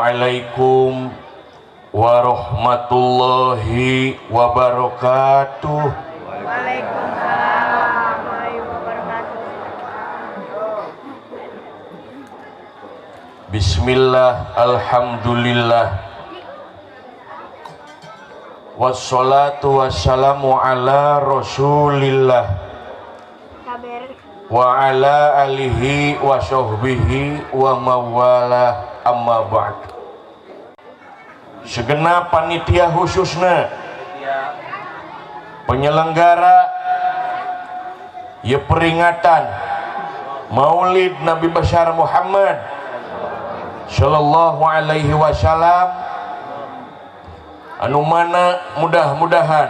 Assalamualaikum warahmatullahi wabarakatuh. Waalaikumsalam warahmatullahi wabarakatuh. Bismillah, alhamdulillah, wassalatu wassalamu ala rasulillah Kabar. wa ala alihi wa sahbihi wa mawalah, amma ba'd. Segenap panitia, khususnya penyelenggara ya peringatan Maulid Nabi besar Muhammad Shallallahu alaihi wasallam, anu mana mudah-mudahan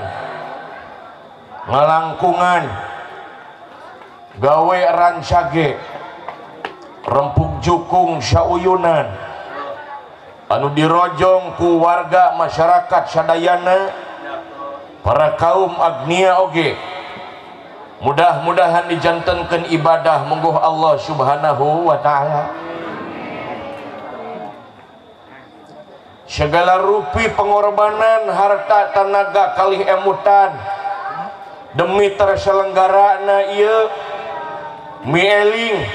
ngalangkungan gawe rancage rempug jukung sauyunan anu dirojong ku warga masyarakat sadayana, para kaum agnia oge, mudah-mudahan dijantenkeun ibadah mungguh Allah Subhanahu wa Ta'ala. Segala rupi pengorbanan harta, tenaga, kalih emutan demi terselenggarana ieu mieling,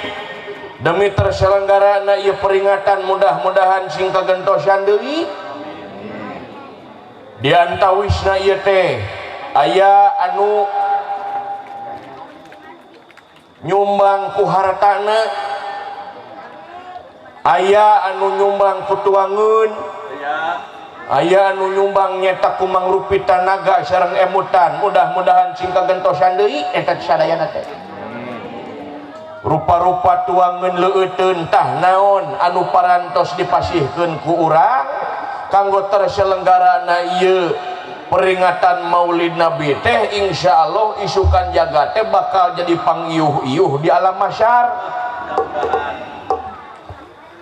demi terselenggarana ieu peringatan, mudah-mudahan sing kagentosan deui. Di antawisna ieu teh aya anu nyumbang ku hartana, aya anu nyumbang ku tuangeun, aya anu nyumbang nyetak ku mangrupi tanaga sareng emutan. Mudah-mudahan sing kagentosan deui eta sadayana teh, rupa-rupa tuangeun leueuteun, tah naon anu parantos dipasihkeun ku urang kanggo terselenggarana ieu peringatan Maulid Nabi teh, insya Allah isukan jaga teh bakal jadi pangiuh-iuh di alam mahsyar.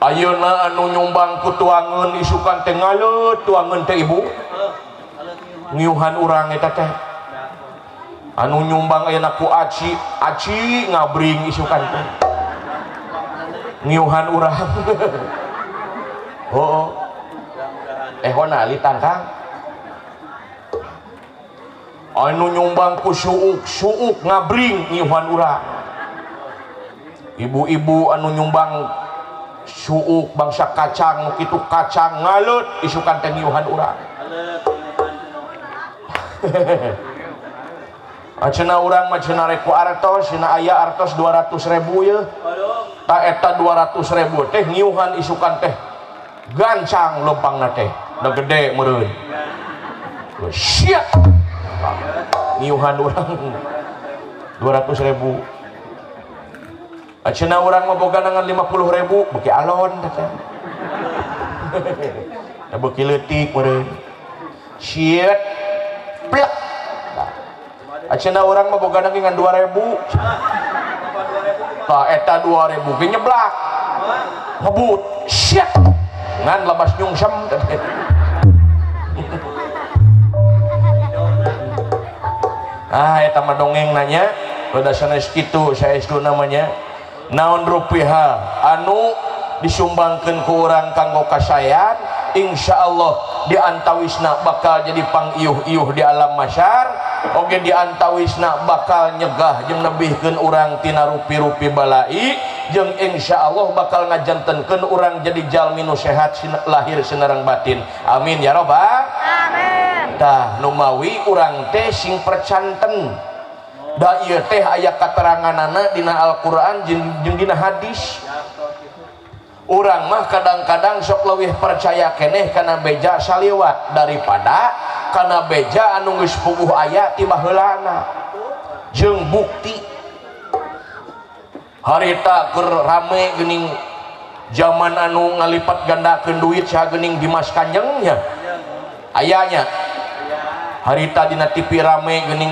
Ayeuna anu nyumbang ku tuangeun, isukan teh ngaleut tuangeun teh, Ibu, ngiuhan urang eta teh. Anu nyumbang ayeuna ku aci, aci ngabring, isukan teh ngiuhan urang. Oh, eh, hona litan, Kang. Anu nyumbang ku suuk, suuk ngabring, ngiuhan urang. Ibu-ibu anu nyumbang suuk bangsa kacang nu kitu, kacang ngaleut, isukan teh ngiuhan urang. Cenah urang mah cenah rek ku artos, cenah aya artos 200 ribu ye. Ta eta 200 ribu teh ngiuhan isukan teh gancang lempangna teh, da gede meureun. Siap. Ngiuhan urang 200 ribu. Cenah urang mah boga ngan 50 ribu, beuki alon teh. Da beuki leutik meureun. Siet. Plek. Cenah urang mah boga ngan 2000. Tah eta 2000 ge nyeblak. Ngebut. Siet. Ngan labas nyungsem. Ah, eta mah dongeng nanya. Udah sanes kitu saestu namanya. Naon rupiah anu disumbangkeun ku urang kanggo kasayan, insya Allah diantawisna bakal jadi pangiuh-iuh di alam mahsyar oge, diantawisna bakal nyegah jeung nebihkeun urang tina rupi-rupi balai, jeung insya Allah bakal ngajantenkeun urang jadi jalmi nu sehat lahir sinareng batin. Amin ya robbal Amin. Tah, numawi urang teh sing percanten, da ieu teh aya kateranganana dina Al-Qur'an jeung dina hadis. Urang mah kadang-kadang sok leuwih percaya keneh kana beja saliwat daripada kana beja anu geus puguh aya ti baheulana jeung bukti. Harita keur rame geuning zaman anu ngalipat gandakeun duit, saha geuning, Dimas Kanjengnya ayanya. Harita dina TV rame geuning,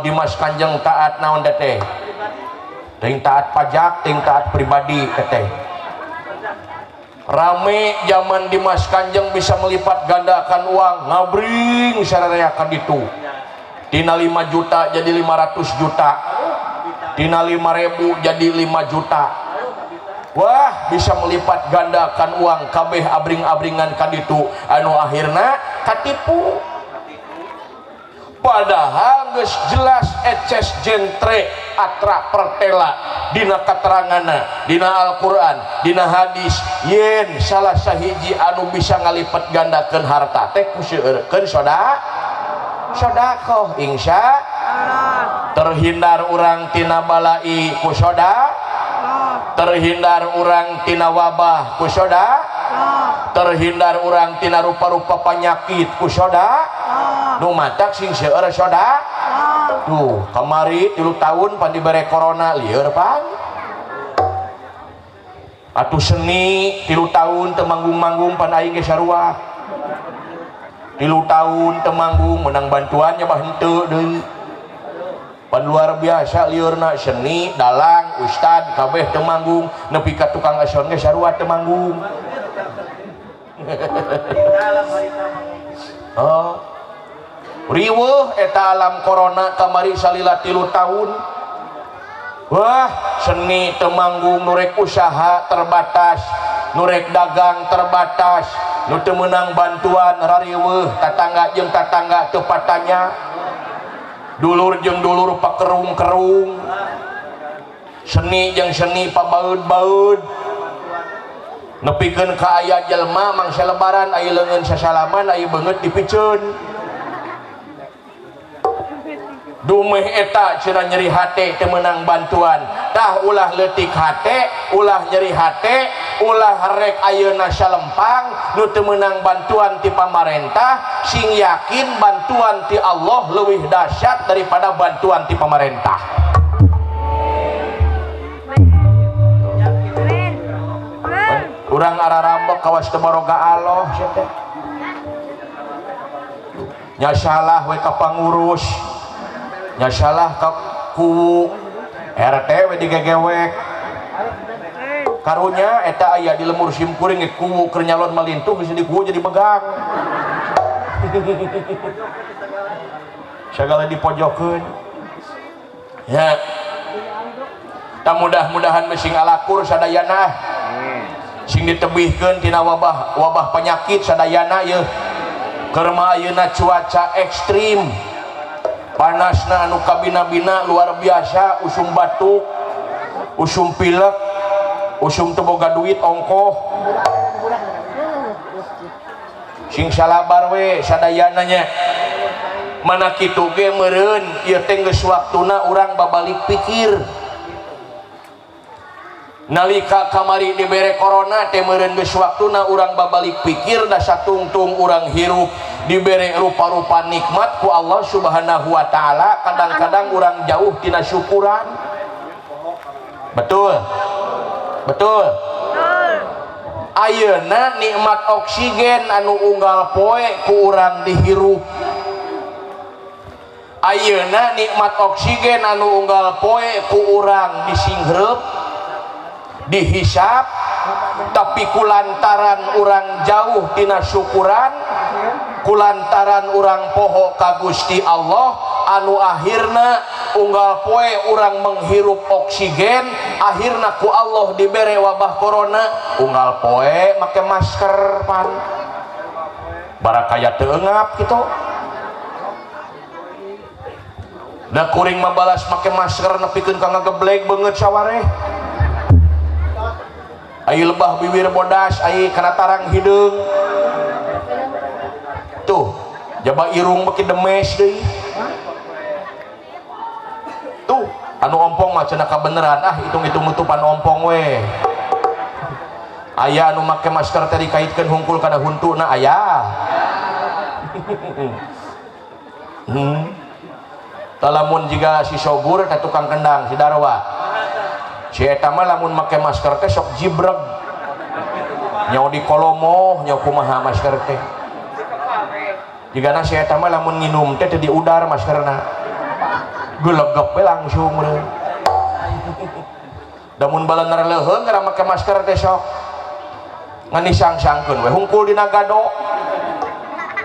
Dimas Kanjeng taat naon teh, ting taat pajak, ting taat pribadi teh. Rame zaman Dimas Kanjeng bisa melipat gandakan uang, ngabring sarareakan ditu, tina 5 juta jadi 500 juta, tina 5 ribu jadi 5 juta. Wah, bisa melipat gandakan uang, kabeh abring-abringan kaditu, anu akhirna katipu. Padahal geus jelas eces jentre atra pertela dina kateranganna dina Al-Qur'an, dina hadis, yen salah sahiji anu bisa ngalipet gandakeun harta teh ku seueurkeun sodakoh. Insya Allah. Terhindar urang tina balai ku soda, Allah. Terhindar urang tina wabah ku soda, Allah. Terhindar urang tina rupa-rupa penyakit ku soda. Allah. Nu matak sing seueur soda. Allah. Tuh, kamari 3 tahun pan dibere corona, lieur pan atuh. Seni 3 tahun teu manggung-manggung pan, aing ge sarua 3 tahun teu manggung, menang bantuannya mah henteu deui pan. Luar biasa liurna. Seni, dalang, ustad, kabeh teu manggung, nepi ka tukang eson ge sarua teu manggung. Oh, riweuh eta alam corona kamari salila 3 tahun. Wah, seni teu manggung, nu rek usaha terbatas, nu rek dagang terbatas, nu teu meunang bantuan rariweuh, tatangga jeung tatangga teu patanya, dulur jeung dulur pakerung-kerung, seni jeung seni pabaeud-baeud, nepikeun ka aya jelema mangsa lebaran aya leungeun sasalaman, aya beungeut dipiceun. Dumeh eta cenah nyeri hate teu meunang bantuan. Tah, ulah leutik hate, ulah nyeri hate, ulah rek ayeuna salempang. Nu teu meunang bantuan ti pamarentah sing yakin bantuan ti Allah leuwih dahsyat daripada bantuan ti pamarentah. Amin. Amin. Urang ararambek kawas teu baroga Allah sia teh nya. Salah we ka pangurus nya, salah ka kuwu RT we digegewek. Karunya eta aya di lemur simkuring ge kuwu keur nyalon malintuh, geus di kuwu jadi begang, segala dipojokeun ya. Tak, mudah-mudahan sing alakur sadayana, sing ditebihkeun tina wabah wabah penyakit sadayana yeuh. Keur mah ayeuna cuaca ekstrim, panasna anu kabina-bina luar biasa, usum batuk, usum pilek, usum teu boga duit ongkoh. Sing salabar we sadayana nya. Mana kitu ge meureun ieu teh geus waktuna urang babalik pikir. Nalika kamari dibere corona teh meureun geus waktuna urang babalik pikir, da satungtung urang hirup dibere rupa-rupa nikmat ku Allah Subhanahu wa Ta'ala, kadang-kadang urang jauh tina syukuran. Betul, betul. Betul. Ayeuna nikmat oksigen anu unggal poe ku urang dihirup, ayeuna nikmat oksigen anu unggal poe ku urang disinghreup, dihisap, tapi kulantaran urang jauh tina syukuran, kulantaran urang poho ka Gusti Allah, anu akhirna unggal poe urang menghirup oksigen, akhirna ku Allah dibere wabah corona. Unggal poe make masker pan, barakaya teu eungap gitu. Da kuring mah balas make masker nepikeun ka ngageblek beungeut sawareh. Ai lebah bibir bodas, ai kana tarang hideung. Tuh, jaba irung beki demes deui. Tuh, anu ompong mah cenah kabeneran, ah, hitung-hitung nutupan ompong we. Aya anu make masker teh dikaitkeun hungkul kana huntuna aya. Talamun jiga si Sobur teh, tukang kendang si Darwa. Si eta mah lamun make masker teh sok jibreg. Nyaho di kolomoh, nyaho kumaha masker teh. Jigana si eta mah lamun nginum teh teu diudar maskerna. Gelegep we langsung meureun. Da mun balener leuheung gara make masker teh sok ngan disangsangkeun we hungkul dina gado.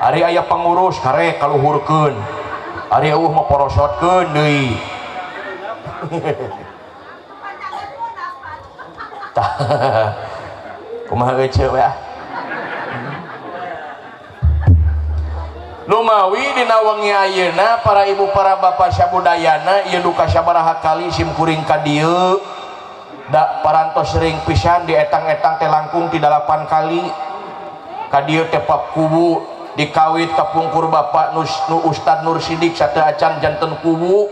Ari aya pengurus karek kaluhurkeun. Ari eueuh mah porosotkeun deui. Tah, kumaha euceu we ah. Numawi dina wengi ayeuna para ibu para bapak sabudayana ieu duka sabaraha kali sim kuring ka dieu da parantos sering pisan di etang-etang teh langkung ti 8 kali ka dieu teh pap kubu dikawit kapungkur bapak nu Ustad Nur Sidik sateu acan janten kubu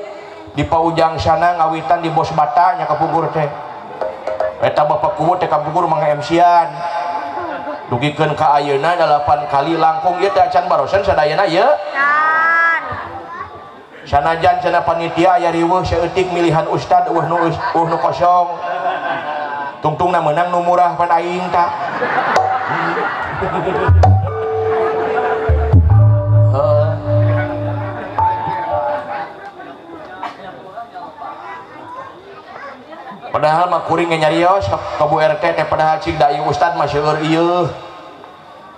di Paujang sana ngawitan di Bos Bata nya kapungkur teh eta bapak kubu teh kapungkur mangga MC-an dugikeun ka ayeuna 8 kali langkung ieu teh acan barosan sadayana ieu Can. Sanajan cenah panitia aya riweuh saeutik milihan ustad eueuh nu kosong tungtungna meunang nu murah pan aing ta. Padahal mah kuring ge nyarios ka Bu RT teh padahal cik da ieu ustad mah seueur ieu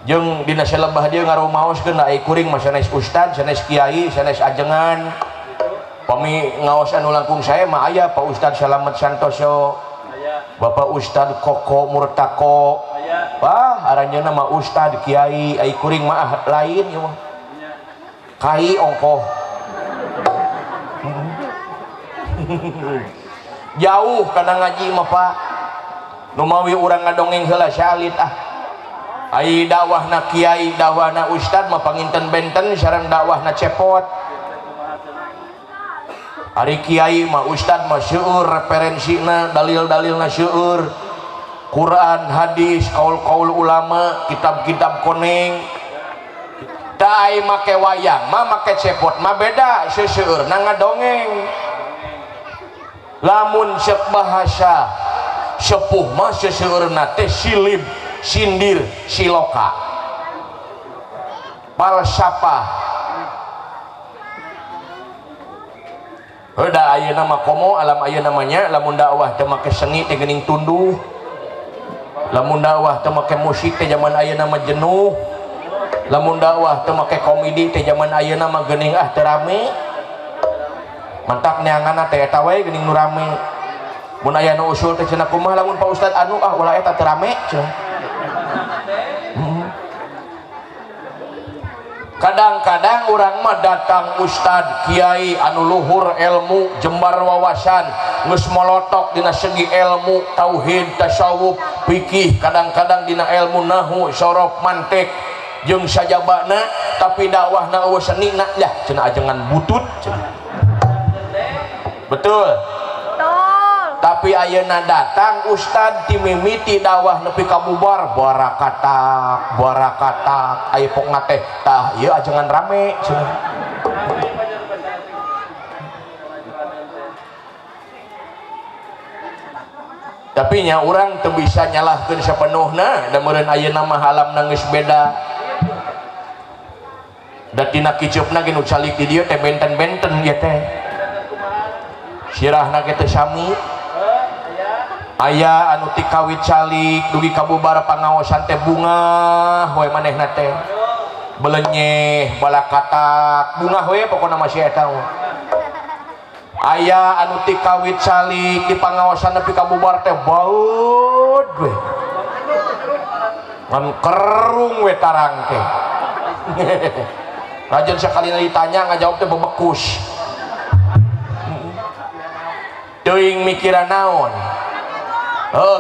jeung dina selebah dieu ngarumaoskeun da kuring mah sanes ustad sanes kiai sanes ajengan pami ngaos anu langkung sae mah aya Pak Ustad Salamet Santoso, Bapak Ustad Koko Murtako, wah aranjeunna mah ustad kiai ai kuring mah lain ieu mah kai ongkoh. Jauh kana ngaji mah Pak, numawi urang ngadongeng heula salit ah. Ai dakwahna kiai dakwahna ustad mah panginten benten sareng dakwahna cepot. Ari kiai mah ustad mah seueur referensina dalil-dalilna seueur Quran hadis kaul-kaul ulama kitab-kitab koneng. Tah ai make wayang mah make cepot mah beda seseueurna ngadongeng. Lamun cek bahasa sepuh mah seseueurna teh silib sindir siloka falsafah. Heuda ayeuna mah komo alam ayeuna mah nya lamun dakwah teu make seni teh geuning tunduh, lamun dakwah teu make musik teh zaman ayeuna mah jenuh, lamun dakwah teu make komedi teh zaman ayeuna mah geuning ah teu rame. Mantak neanganna teh eta we geuning nu rame. Mun aya nu usul teh cenah kumaha lamun Pak Ustad anu ah ulah eta teu rame cenah. Kadang-kadang urang mah datang ustad kiai anu luhur ilmu jembar wawasan geus molotok dina segi ilmu tauhid tasawuf fikih kadang-kadang dina ilmu nahu sorof mantik jeung sajabana tapi dakwahna eueuh senina lah cenah ajengan butut cenah. Betul. Betul. Tapi ayeuna datang ustad timimiti dakwah nepi ka bubar barakatak barakatak aya pokna teh tah ieu ajengan rame cenah. Tapi nya urang teu bisa nyalahkeun sapenuhna da meureun ayeuna mah alamna geus beda. Da tina kiceupna ge nu calik di dieu teh benten-benten ieu teh. Sirahna ge teu sami. Aya anu ti kawit calik dugi ka bubar pangaosan teh bungah we manehna teh. Belenyeh balakatak bungah we pokona mah si eta mah. Aya anu ti kawit calik di pangaosan nepi ka bubar teh baud we. Ngan kerung we tarang teh. Rajen sakalina ditanya ngajawab teh bebekus. Teuing mikiran naon?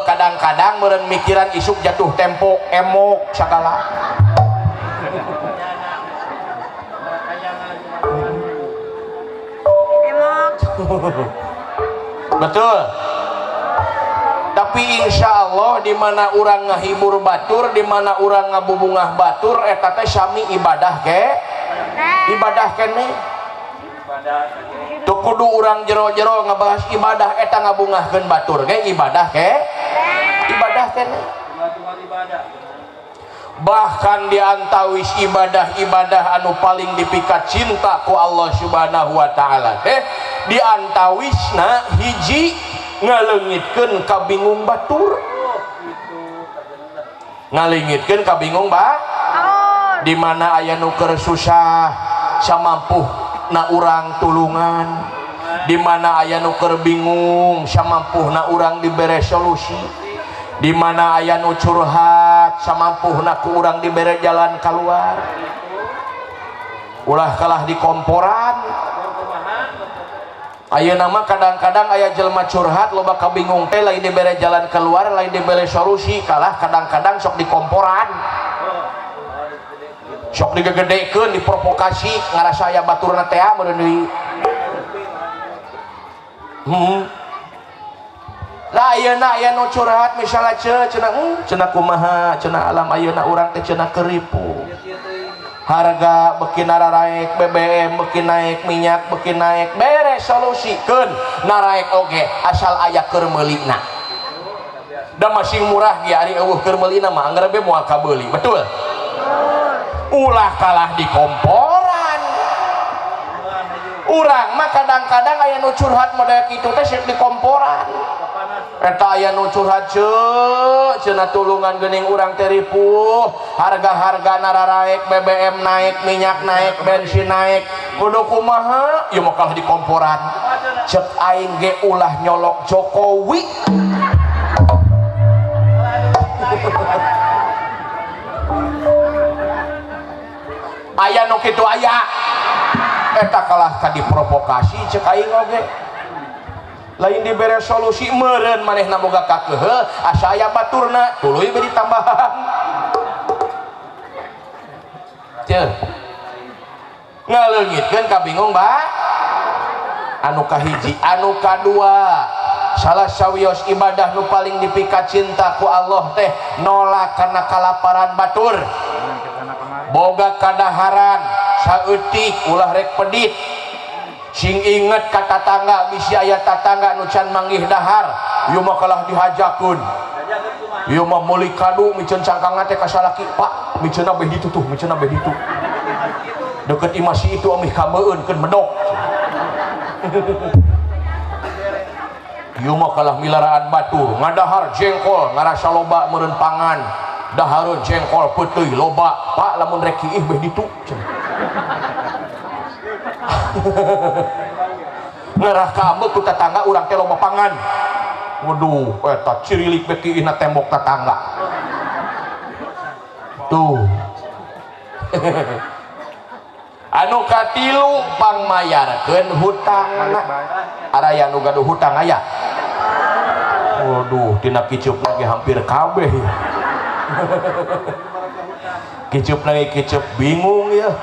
Kadang-kadang meureun mikiran isuk jatuh tempo emok sagala. Emok. Betul. Tapi insya Allah di mana urang ngahibur batur, di mana urang ngabubungah batur, eta teh sami ibadah ke? Ibadah kene. Tuh kudu urang jero-jero ngebahas ibadah eta ngabungahkeun batur ge ibadah ke? Ibadah kene. Bahkan diantawis ibadah-ibadah anu paling dipikat cinta ku Allah Subhanahu wa taala teh diantawisna hiji ngaleungitkeun kabingung batur. Ngaleungitkeun kabingung ba? Di mana aya nu keur susah samampuh na urang tulungan, di mana aya nu keur bingung samampuhna urang dibere solusi, Di mana aya nu curhat samampuhna ku urang dibere jalan keluar, ulah kalah di komporan. Ayeuna mah kadang-kadang aya jelema curhat loba kabingung teh lain dibere jalan keluar, lain dibere solusi, kalah kadang-kadang sok dikomporan, sok digegedekeun, diprovokasi, ngarasa aya baturna teh meureun deui. Lah, ayeuna aya nu curhat misalnya, ce cenah, cenah kumaha cenah alam ayeuna urang teh cenah keripu, harga beki naraek, BBM beki naik, minyak beki naik. Bere solusikeun, naraek oge asal aya keur meulina, da masih murah ge. Ari euweuh keur meulina mah anggar be moal kabeuli, betul? Ulah kalah di komporan. Urang mah kadang-kadang aya nu curhat model kitu teh sok di komporan. Eta aya nu curhat, ce cenah, tulungan geuning urang teh ripuh, harga-harga nararaek, BBM naik, minyak naik, bensin naik, kudu kumaha ieu mah, kalah di komporan. Cek aing ge ulah nyolok Jokowi. Aya nu kitu, aya eta kalah ka diprovokasi. Cek aing oge lain dibere solusi, meureun manehna boga kakeuheul asa aya baturna tuluy beri tambahan. Ceu ngaleungitkeun kabingung ba. Anu kahiji, anu kadua, salah sawios ibadah nu paling dipika cinta ku Allah teh nolak kana kalaparan batur. Boga kadaharan saeutik ulah rek pedit, sing inget ka tatangga. Bisi aya tatangga nu can manggih dahar, ieu mah kalah dihajakeun, ieu mah meuli kadu, miceun cangkangna teh ka salaki, "Pak, miceunna beh ditu tuh, miceunna beh ditu deket imah si itu, amih kabeun keun medok." Ieu mah kalah milaraan batur ngadahar jengkol, ngarasa loba meureun pangan, dahareun jengkol peuteuy loba, "Pak, lamun rek kiih beh ditu." Ngerah kaambek ku tetangga urang teh loba pangan. Waduh, eta cirilik beh kiihna tembok tetangga tuh. Anu katilu, pangmayarkeun hutangna. Araya nu gaduh hutang aya? Waduh, tina kicup lagi hampir kabeh kicup lagi, kicup bingung ya,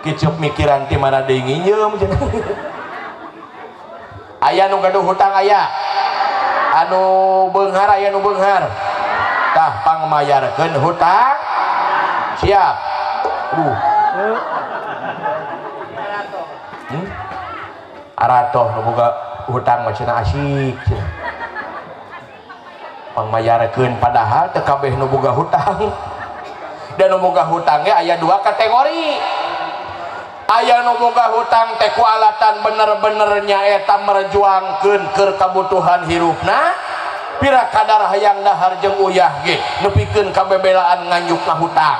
kicup mikiran ti mana deui nginjem. Aya nu gaduh hutang? Aya anu beunghar? Aya nu beunghar? Tah, pangmayarkeun hutang, siap. Aratoh nu boga hutang mah cenah asik cenah pangmayarkeun, padahal teu kabeh nu boga hutang. Dan nu boga hutang ge aya dua kategori. Aya nu boga hutang teh ku alatan bener-bener nyaeta merjuangkeun keur kabutuhan hirupna, pira kadar hayang dahar jeung uyah ge nepikeun ka bebelaan nganjukna hutang.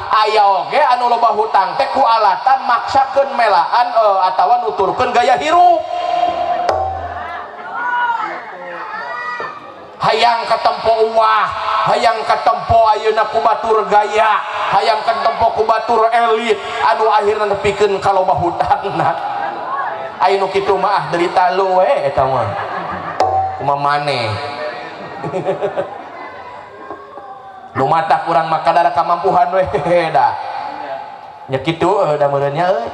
Aya oge anu loba hutang teh ku alatan maksakeun melaan atawa nuturkeun gaya hirup, hayang katempo uah, hayang katempo ayeuna ku batur gaya, hayang katempo ku batur elit, anu akhirna nepikeun ka loba hutangna. Aya nu kitu mah ah derita lu we eta mah, kumaha maneh nu matak urang mah kadar kamampuhan we da nya kitu da meureun nya euy.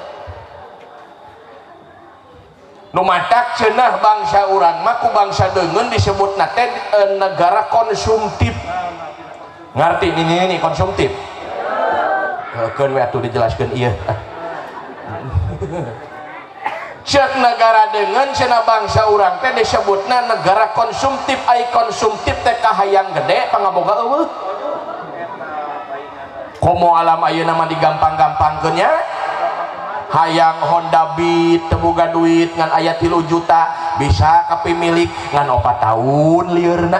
Nu matak cenah bangsa urang mah ku bangsa deungeun disebutna teh negara konsumtif. Ngarti ini konsumtif? Keun we atuh dijelaskeun ieu. Cek negara deungeun cenah bangsa urang teh disebutna negara konsumtif. Ai konsumtif teh kahayang gede pangaboga eueuh. Komo alam ayeuna mah digampang-gampangkeun nya, hayang Honda Beat teu boga duit ngan aya 3 juta bisa kapimilik ngan 4 tahun lieurna.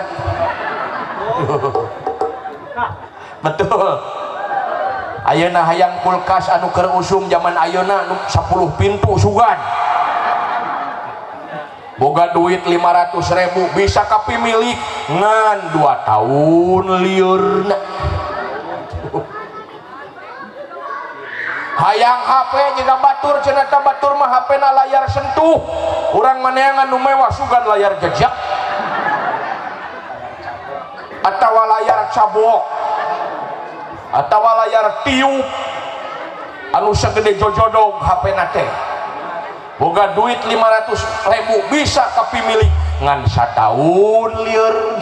Betul? Ayeuna hayang kulkas anu keur usum zaman ayeuna nu 10 pintu sugan. Boga duit 500 ribu bisa kapimilik ngan 2 tahun liurna. Hayang HP juga batur cenah, tah batur mah HP na layar sentuh, urang maneangan nu mewah, sugan layar jejak atawa layar cabok atawa layar tiup anu segede jojodog. HP na teh boga duit 500 ribu bisa kapimilik ngan sataun lieur.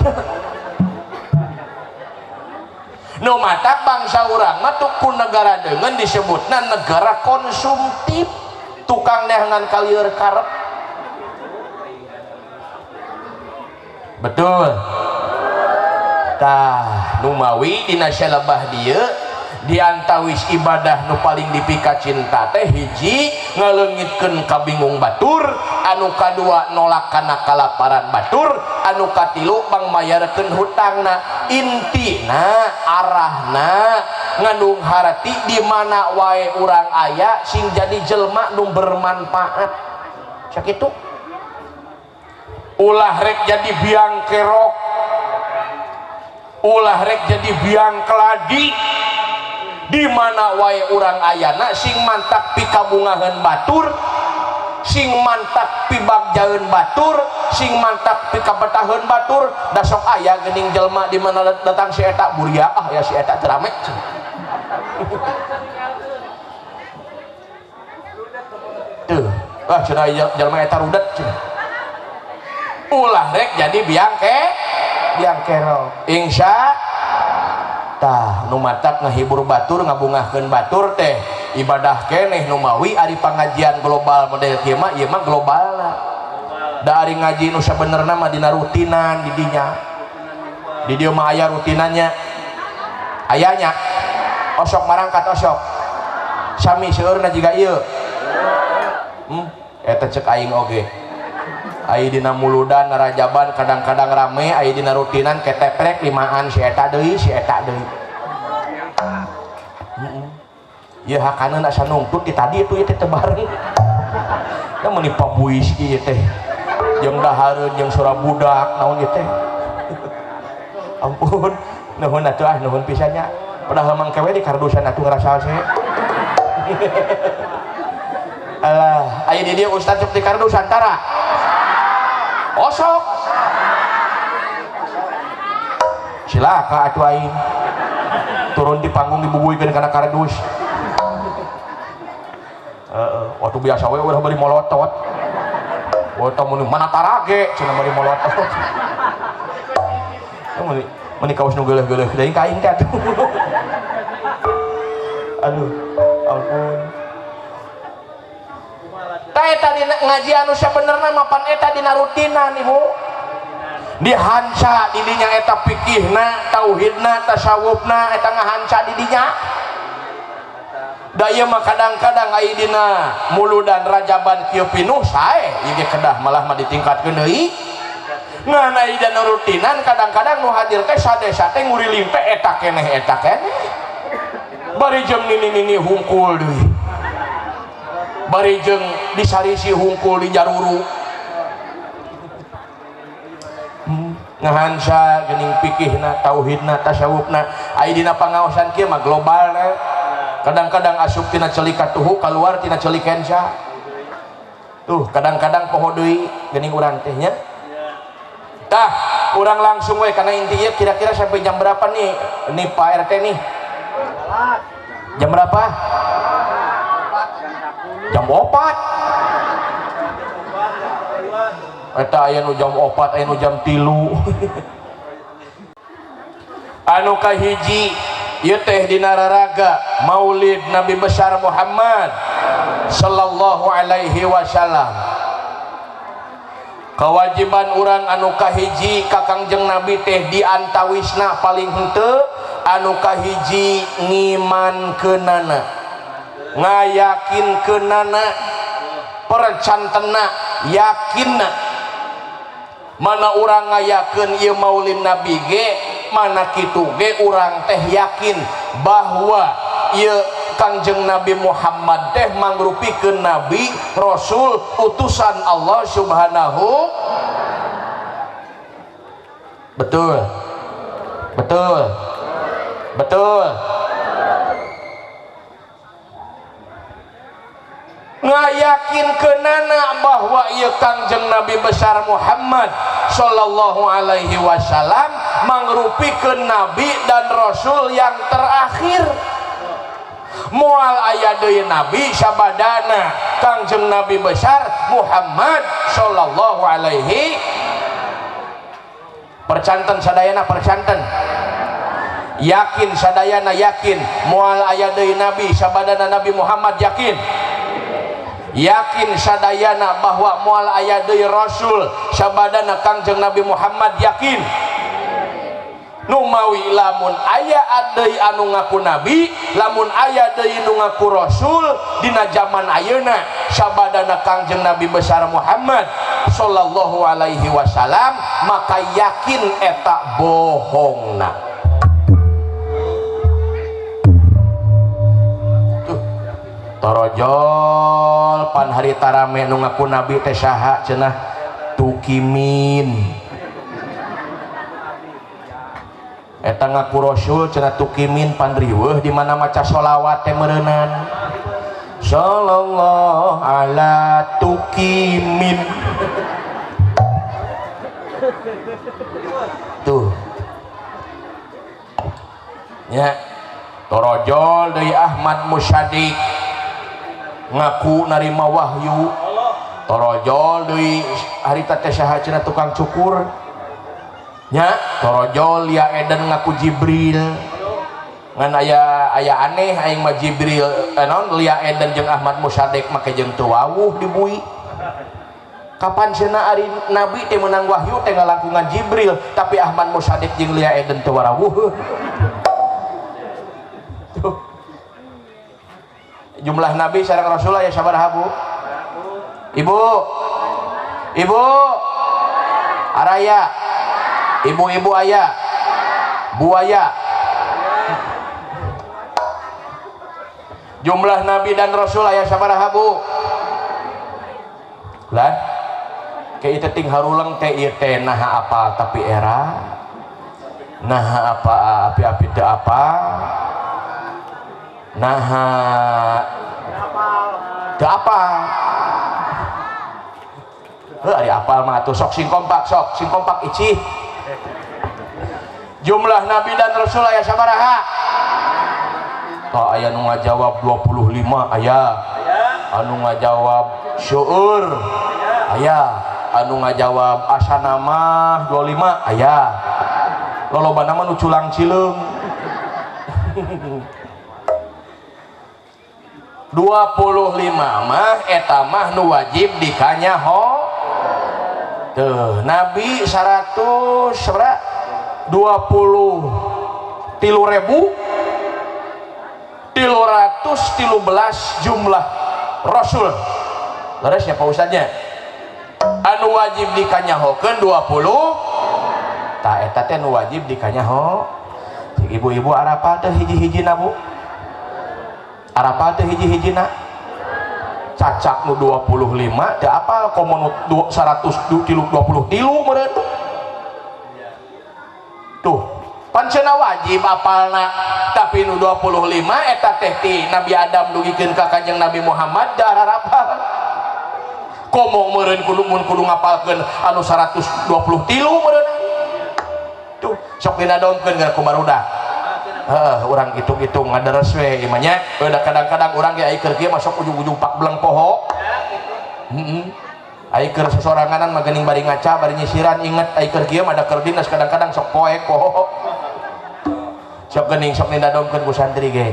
Nu matak bangsa urang mah tuh ku negara dengan disebutna negara konsumtif, tukang neangan kalieur karep. Betul tah? Numawi dina salebah dieu, diantawis ibadah nu paling dipika cinta teh hiji ngaleungitkeun kabingung batur, anu kadua nolak kana kalaparan batur, anu katilu pangmayarkeun hutangna. Intina arahna ngandung harti di mana wae urang aya sing jadi jelma nu bermanfaat. Sakitu, ulah rek jadi biang kerok, ulah rek jadi biang keladi. Di mana wae urang ayana sing mantak pikabungaheun batur, sing mantak pibagjaeun batur, sing mantak pikabetaheun batur. Da sok aya geuning jelema di mana datang si eta buria, ah ya si eta teu rame. Tuh ah cenah jelema eta rudet cenah. Ulah rek jadi biang kerok, insya. Tah, nu matak ngahibur batur, ngabungahkeun batur teh ibadah keneh. Numawi ari pangajian global model kieu mah, ieu mah globalna. Da ari ngaji nu sabenerna mah dina rutinan di dinya, di dieu mah aya rutinannya, ayanya osok marangkat, osok sami seueurna jiga ieu. Eta cek aing oge, aya dina muludan rajaban kadang-kadang rame, aya dina rutinan keteprek limaan si eta deui, si eta deui. Ieu hakaneun asa nungtut di tadi itu ieu teh bareng da meuni pabuis ieu teh jeung dahareun jeung sora budak naon ieu teh. Ampun, nuhun atuh, ah nuhun pisan nya, padahal mangke we di kardusan atuh ngrasa sih. Alah, aya di dieu ustaz sok di kardusan tara? Osok silaka atuh aing turun di panggung dibubuikeun kana kardus. Heeh, waktu biasa we udah bari molotot. Waktu mun mana tarage cenah bari molotot. Meuni meuni kaos nu geuleuh-geuleuh deui ka aing teh atuh. Aduh, ampun. Tah eta dina ngaji anu sabenerna mah pan eta dina rutinan, Ibu. Dihanca di dinya eta fikihna, tauhidna, tasawufna, eta ngahanca di dinya. Da ieu mah kadang-kadang aya dina muludan rajaban kieu pinuh sae, ieu ge kedah malah mah ditingkatkeun deui. Ngan aya dina rutinan kadang-kadang nu hadir teh sadesa teh nguriling teh eta keneh, eta keneh. Bari jeung nini-nini hungkul deui. Bari jeung disarisi hungkul di jaruru. Ngahansa geuning fikihna, tauhidna, tasawufna. Aya dina pangaosan kieu mah global we. Kadang-kadang asup tina ceuli katuhu, keluar tina ceuli kenca. Tuh, kadang-kadang poho deui geuning urang teh nya. Tah, urang langsung we kana inti ieu. Kira-kira sampai jam berapa nih? Nih Pak RT nih. Jam berapa? Jam 4. Eta aya nu jam 4, aya nu jam 3. Anu kahiji ieu teh dina raraga Maulid Nabi besar Muhammad sallallahu alaihi wasallam. Kewajiban urang anu kahiji ka Kangjeng Nabi teh diantawisna paling henteu anu kahiji ngimankeunana, ngayakinkeunana, percantena, yakinna. Mana urang ngayakeun ieu Maulid Nabi ge, mana kitu ge urang teh yakin bahwa ieu Kangjeng Nabi Muhammad teh mangrupikeun nabi, rasul, utusan Allah Subhanahu. Betul. Betul. Betul. Ngayakinkeunana bahwa ieu Kangjeng Nabi besar Muhammad sallallahu alaihi wasallam mangrupikeun nabi dan rasul yang terakhir. Moal aya deui nabi sabadana Kangjeng Nabi besar Muhammad sallallahu alaihi. Percanten sadayana, percanten. Yakin sadayana, yakin moal aya deui nabi sabadana Nabi Muhammad, yakin. Yakin sadayana bahwa moal aya deui rasul sabadana Kangjeng Nabi Muhammad, yakin. Numawi lamun aya deui anu ngaku nabi, lamun aya deui nu ngaku rasul dina zaman ayeuna sabadana Kangjeng Nabi besar Muhammad sallallahu alaihi wasallam, maka yakin eta bohongna. Tuh torojol pan harita rame nu ngaku nabi teh saha cenah? Tukimin. Eta ngaku rasul cenah Tukimin, pan riweuh di mana maca sholawat teh meureunan sallallahu ala Tukimin. Tuh nya torojol deui Ahmad Musyadiq ngaku narima wahyu. Torojol deui harita teh saha cenah tukang cukur nya. Torojol ya Eden ngaku Jibril. Ngan aya aya aneh aing mah Jibril naon Lia Eden jeung Ahmad Musyadiq make jeung teu wawuh dibui. Kapan cenah ari nabi teh meunang wahyu teh ngalangkungan Jibril, tapi Ahmad Musyadiq jeung Lia Eden teu warawuh. Tuh. Jumlah nabi sareng rasul aya sabaraha, Bu? Ibu. Ibu. Araya. Ibu-ibu aya. Buaya. Jumlah nabi dan rasul aya sabaraha, Bu? Lah, ke ieu ting harulang teh ieu teh naha apa tapi era. Naha apa api-api teu apa. Naha teu apa. Heuh ari apal mah atuh sok sing kompak, sok sing kompak icih. Jumlah nabi dan rasul aya sabaraha? Tah aya nu ngajawab 25 aya. Anu ngajawab seueur aya. Anu ngajawab asana mah 25 aya. Lolobana mah nu culang cileung. 25 mah eta mah nu wajib dikanyaho. Tuh, nabi 100 sabaraha? 23.313 jumlah rasul. Leres ya Pak Ustadznya? Anu wajib dikanyahokeun 20 tah eta teh nu wajib dikanyaho. Ibu-ibu arapal teh hiji-hijina, Bu? Arapal teh hiji-hijina? Cacak nu 25 teu apal komo nu 123 meureun. Tuh, pancena wajib apalna, tapi nu 25 eta teh ti Nabi Adam dugikeun ka Kanjeng Nabi Muhammad da arapal. Komo meureun kudu mun kudu ngapalkeun anu 123 meureun. Tuh, sok dinadomkeun gara ku barudak. Heuh, urang hitung-hitung ngaderes we ieu mah nya. Udah kadang-kadang urang ge ai keur kieu masuk ujung-ujung pak beleng poho. Heeh. Ai keur sosoranganan mah geuning bari ngaca bari nyisiran inget ai keur kieu mah da keur dinas kadang-kadang sok poek poho. Sok geuning sok nindadomkeun ku santri ge.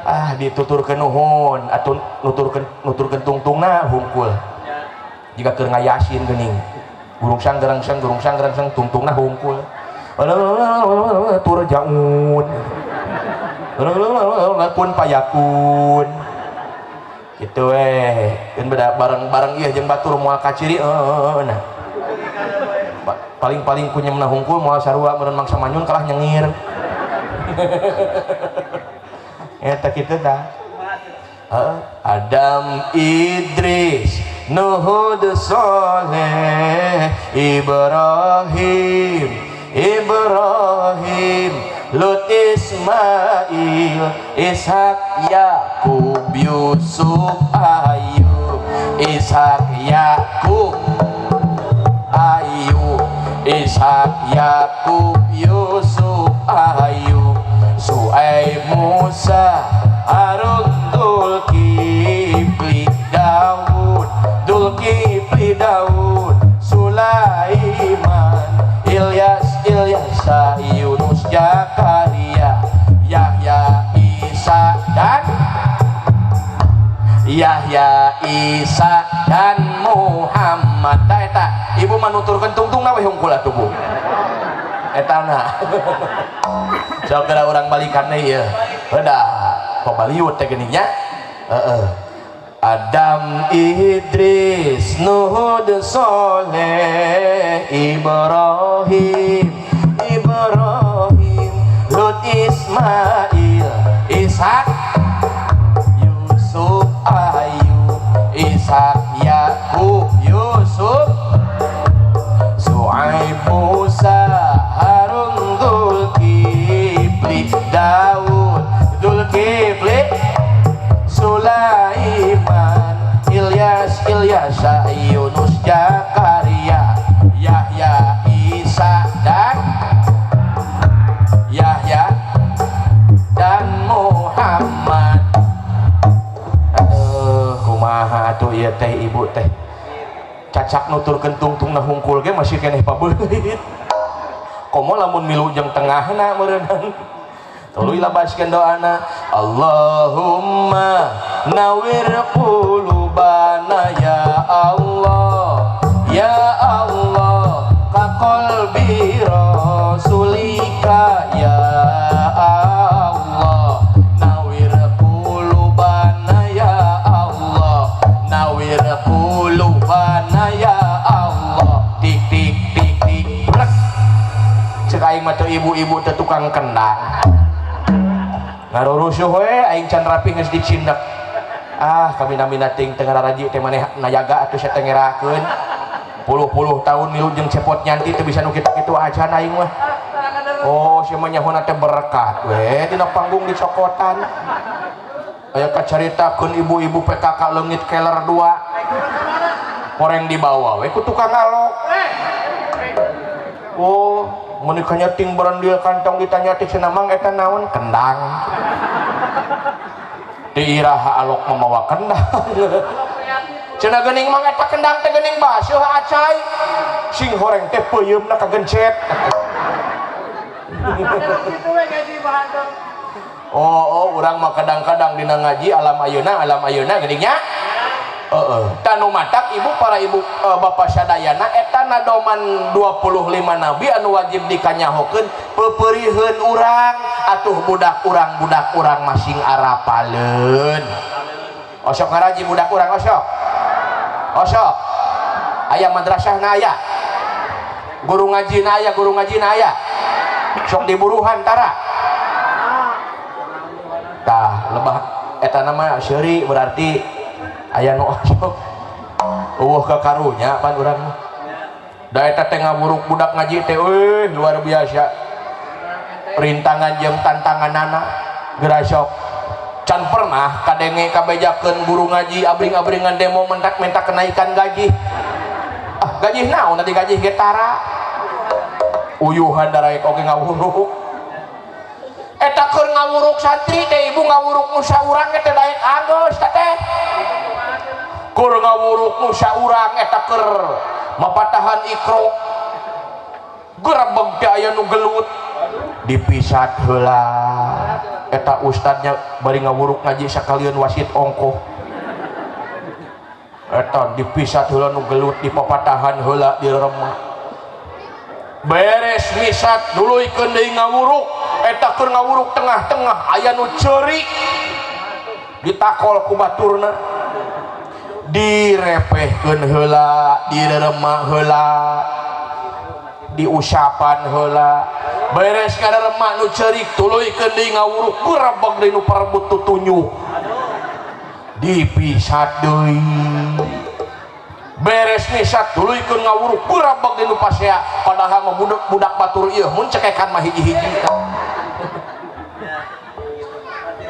Ah dituturkeun nuhun atuh nuturkeun nuturkeun tungtungna hungkul. Jika keur ngayasin geuning. Gurungsang gerengseng gurungsang gerengseng tungtungna hungkul. Turjaun. Kun payakun. Gitu weh. Kan beda bareng-bareng ieu jeung batur moal kaciri nah. Paling-paling kunyemna hungkul moal sarua meureun mangsa manyun kalah nyengir. Eta kitu tah. Adam, Idris, Nuh, Soleh, Ibrahim, Ibrahim, Lut, Ismail, Ishak, Yakub, Yusuf, Ayub, Ishak, Yakub, Ayub, Ishak, Yakub, Yusuf, Ayub, Suaib, Musa, Harun, Dzulkifli, Daud, Dzulkifli, Daud, Sulaiman, Ilyas, Ilyasa, Yunus, Zakaria, Yahya, Isa dan Yahya, Isa dan Muhammad. Tah, eta ibu manuturkeun tungtungna we hungkul atuh, Bu. Eta na sok geura urang balikan deui ieu. Udah pabaliut teh geuning nya. Heeh. Adam, Idris, Nuh, Soleh, Ibrahim, Ibrahim, Lut, Ismail, Ishak, Yusuf, Ayub, Ishak, Yakub, Yusuf, Suaib, Musa, Harun, Dzulkifli, Daud, Dzulkifli, Sulaiman, Ilyas, Ilyasa, Yunus, Zakaria, Yahya, Isa dan Yahya dan Muhammad. Aduh, kumaha atuh ieu teh, ibu teh? Cacak nuturkeun tungtungna hungkul ge masih keneh pabeulit, komo lamun milu jeung tengahna meureunnan. Tuluy labaskeun doana, Allahumma nawwir qulubana ya Allah, ya Allah, ka qalbi rasulika ya Allah, nawwir qulubana ya Allah, nawwir qulubana ya Allah, tik tik tik tik brek. Cek aing mah teu, ibu-ibu teh tukang kendang ngarurusuh we. Aing can rapi geus dicindak. Ah, kami namina ting teu ngaraji teh, maneh najaga atuh, sia teh ngerakeun. Puluh-puluh tahun milu jeung Cepot, Nyanti, teu bisa nu kitu-kitu acan aing mah. Oh, sia mah nyahona teh berkat we dina panggung dicokotan. Aya kacaritakeun ibu-ibu PKK leungit keler dua, koreng dibawa we ku tukang alok. Oh, menikahnya ting berandil kantong. Ditanya teh cenah, "Mang, eta naon?" "Kendang." Di iraha alok memawa kendang cenah? "Geuning, Mang, eta kendang teh geuning baseuh acai sing horeng teh peuyeumna kagencet." Gitu we gaji bahan tuh. Oh, urang mah kadang-kadang dina ngaji alam ayeuna, alam ayeuna geuning nya. Heeh. Tanu matak ibu, para ibu, bapak sadayana, eta nadoman 25 nabi anu wajib dikanyahokeun, pepeuriheun urang atuh budak urang, budak urang masing arapaleun. Osok ngaraji budak urang, osok. Osok. Aya madrasah na aya. Guru ngaji na aya, guru ngaji na aya. Sok diburuhan tara. Tah, lebah eta nama seuri berarti aya nu osok. Eueuh ka karunya pan urang mah. Da eta teh ngawuruk budak ngaji teh euy luar biasa. Rintangan jeung tantanganana geura sok can pernah kadenge kabejakeun guru ngaji abring-abringan demo mentak minta kenaikan gaji. Ah, gaji naon tadi, gaji ge tara. Uyuhan daraek oge ngawuruk. Eta keur ngawuruk santri teh, ibu, ngawuruk nu saurang teh daek anggeus teh. Keur ngawuruk nu saurang eta keur mapatahan Iqro, gerebeg teh aya nu gelut, dipisat heula. Eta ustadnya bari ngawuruk ngaji sakalian wasit ongkoh. Eta dipisat heula nu gelut, dipapatahan heula, diremak. Beres misat, nuluykeun deui ngawuruk. Eta keur ngawuruk tengah-tengah aya nu ceurik, ditakol ku baturna, direpehkeun heula, direremak heula, diusapan heula. Beres ngareremak nu ceurik, tuluykeun deui ngawuruk, gerebeg deui nu parebut tutunjuk. Dipisat deui. Beres misat tuluykeun ngawuruk gurabeg di nu pasea, padahal mah budak batur ieu mun cekekan mah hiji-hiji.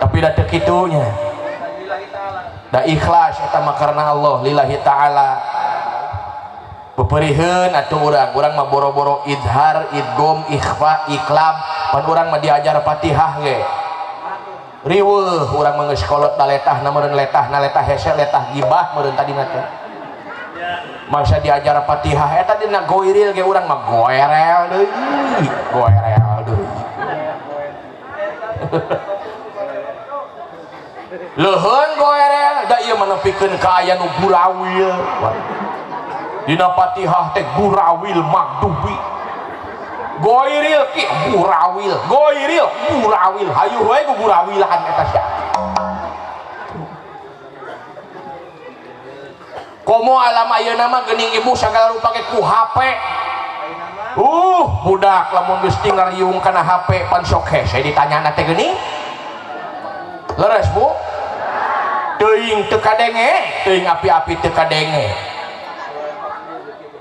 Tapi da teu kitu nya. Da ikhlas eta mah karena Allah lillahi ta'ala. Peperiheun atuh urang, urang mah boro-boro idhar, idgham, ikhfa, iqlab, pan urang mah diajar Fatihah ge. Riweuh urang mah geus kolot daletahna meureun letahna letah hese letah gibah meureun tadina teh. Masa diajar Fatihah eta dina goiril ge urang mah goerel deui, goerel deui. Leuheung goerel da ieu mah nepikeun ka aya nu gurawil. Dina Fatihah teh gurawil magdubi. Goiril ki gurawil, goiril gurawil, hayu we ku gurawilan eta sia. Komo alam ayeuna mah geuning ibu sagala rupa ge ku HP. Budak lamun geus tinggal riung kana HP pan sok hese ditanyana teh geuning. Leres Bu? Teuing teu kadenge, teuing api-api teu kadenge.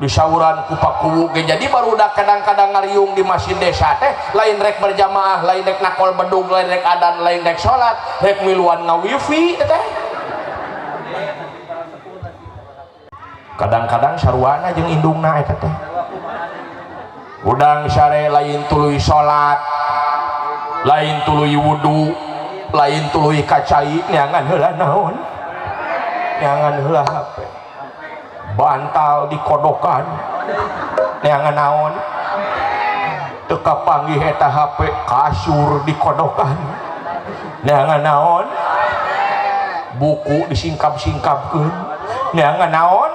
Disauran ku pakuwu ge jadi barudak kadang-kadang ngariung di masjid desa teh lain rek berjamaah, lain rek nakol bedug, lain rek adan, lain rek salat, rek miluan ngawifi teh. Kadang-kadang saruana jeung indungna eta teh. Udang sare lain tuluy salat, lain tuluy wudu, lain tuluy kacai neangan heula naon? Neangan heula HP. Bantal dikodokan neangan naon? Teu kapanggih eta HP, kasur dikodokan neangan naon? Buku disingkap-singkapkeun neangan naon?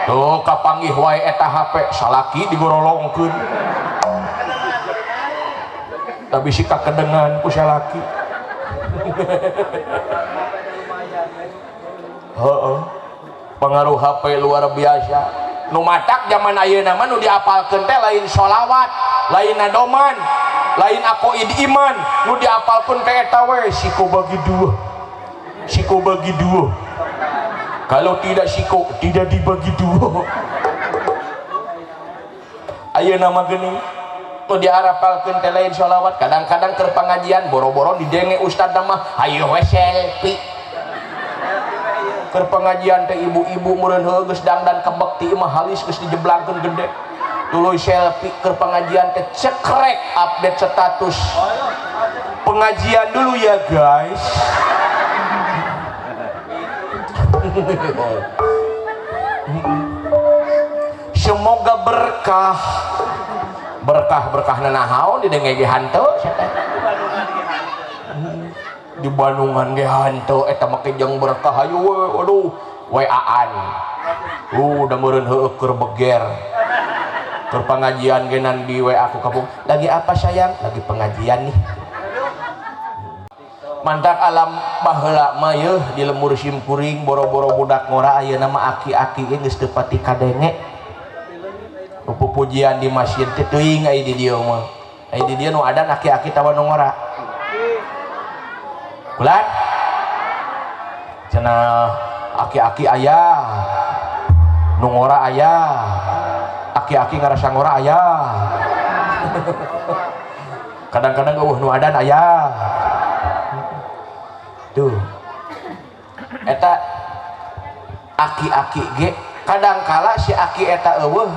Tuh kapanggih wae eta HP, salaki digorolongkeun. Tapi si kakedengan ku salaki. Heeh. Pengaruh HP luar biasa. Nu matak zaman ayeuna mah nu diapalkeun teh lain sholawat, lain nadoman, lain aqoid iman, nu diapalkeun teh eta we siko bagi dua. Siko bagi dua. Kalau tidak siko tidak dibagi dua. Ayeuna mah geuning nu diarapalkeun teh lain sholawat, kadang-kadang keur pangajian boro-boro didenge ustadna mah hayu we selfie. Keur pengajian teh ibu-ibu meureun heuh geus dangdan kebekti mah halis geus dijeblangkeun gede. Tuluy selfie keur pengajian teh cekrek update status. Pengajian dulu ya guys. Semoga berkah. Berkah-berkah naon didenge ge hanteu sia teh. Di Bandungan ge hanteu eta mah jeung berkah hayu we aduh WA-an. Da meureun heueuh keur beger. Keur pengajian ge nan di WA ku kampung. Lagi apa sayang? Lagi pengajian nih. Mantak alam baheula mah yeuh di lemur simkuring boro-boro budak ngora ayeuna mah aki-aki ge geus teu pati kadenge. Pupujian di masjid teh teuing aya di dieu mah. Aya di dieu nu adan aki-aki tawa nu ngora. Bulan cenah aki-aki aya nu ngora aya, aki-aki ngarasa ngora aya. Kadang-kadang eueuh nu adan aya. Tuh eta aki-aki ge kadangkala si aki eta eueuh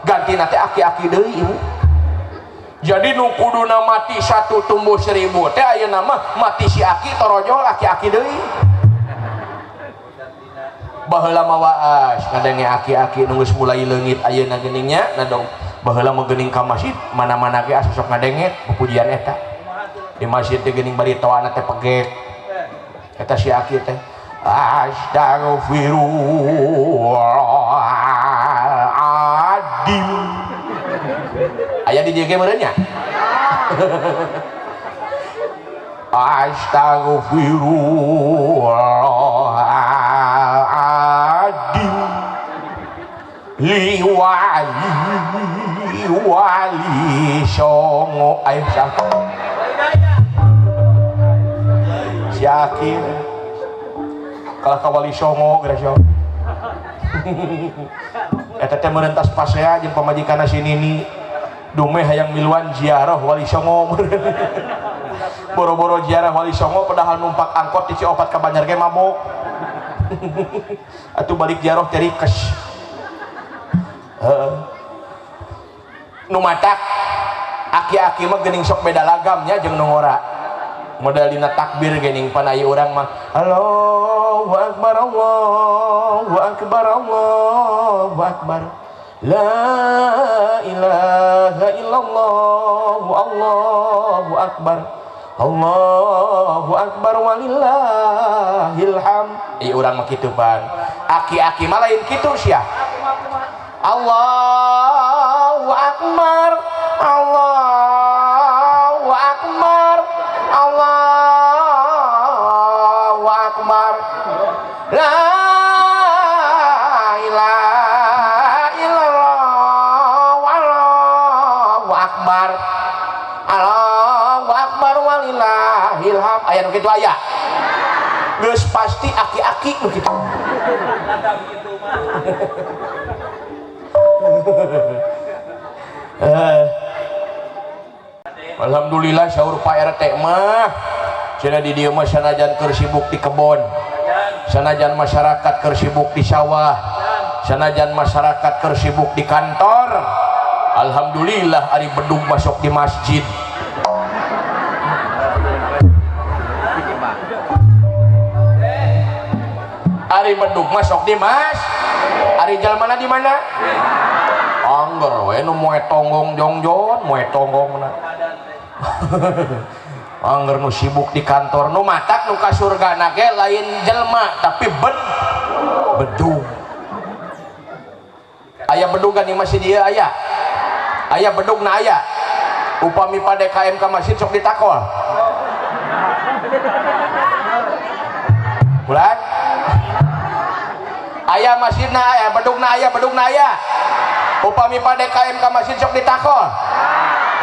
gantina teh aki-aki deui ibu. Jadi nu kuduna mati satu tumbuh 1000 teh ayeuna mah mati si aki torojol aki-aki deui. Baheula mah waas ngadenge aki-aki nu geus mulai leungit ayeuna geuning nya nadong. Baheula mah geuning ka masjid mana-mana ge asa sok ngadenge pupujian eta. Di masjid teh geuning bari toana teh pegek. Eta si aki teh astagfirullahaladzim. Aya di dieu ge meureun nya? Astagfirullahaladzim. Liwali wali songo ayo siapa? Si aki. Kalah ka Wali Songo geura. Eta teh meureun tas pasea jeung pamajikanna si Nini. Dume hayang miluan ziarah Wali Songo. Boro-boro ziarah Wali Songo padahal numpak angkot di Ciopat ka Banjar ge mabok. Atuh balik ziarah teh rikes. Heeh. Nu matak aki-aki mah geuning sok beda lagamnya jeung nu ngora. Model dina takbir geuning pan aya urang mah Allahu akbar Allahu akbar Allahu akbar. La ilaha illallah Allahu akbar. Allahu akbar walillahil hamd. Ieu urang mah kitu pan. Aki-aki mah lain kitu sia. Allahu akbar Allahu akbar Allahu akbar. La ilaha illallah Allahu akbar. Allahu akbar walillahil hamd. Aya nu kitu aya. Geus pasti aki-aki nu kitu. Alhamdulillah sahur Pak RT mah cenah di dieu mah sanajan keur sibuk di kebon, sanajan masyarakat keur sibuk di sawah, sanajan masyarakat keur sibuk di kantor, alhamdulillah ari bedug masuk di masjid. Ari bedug masuk di mas, ari jalmana di mana? Angger we nu moe tonggong jongjon, moe tonggongna. Angger nu sibuk di kantor nu matak nu ka surgana ge lain jelema tapi bedug. Aya bedugan di masjid ieu aya. Aya bedugna aya. Upami pa DKM ka masjid sok ditakol. Bulan aya masjidna aya bedugna aya bedugna aya. Upami pa DKM ka masjid sok ditakol.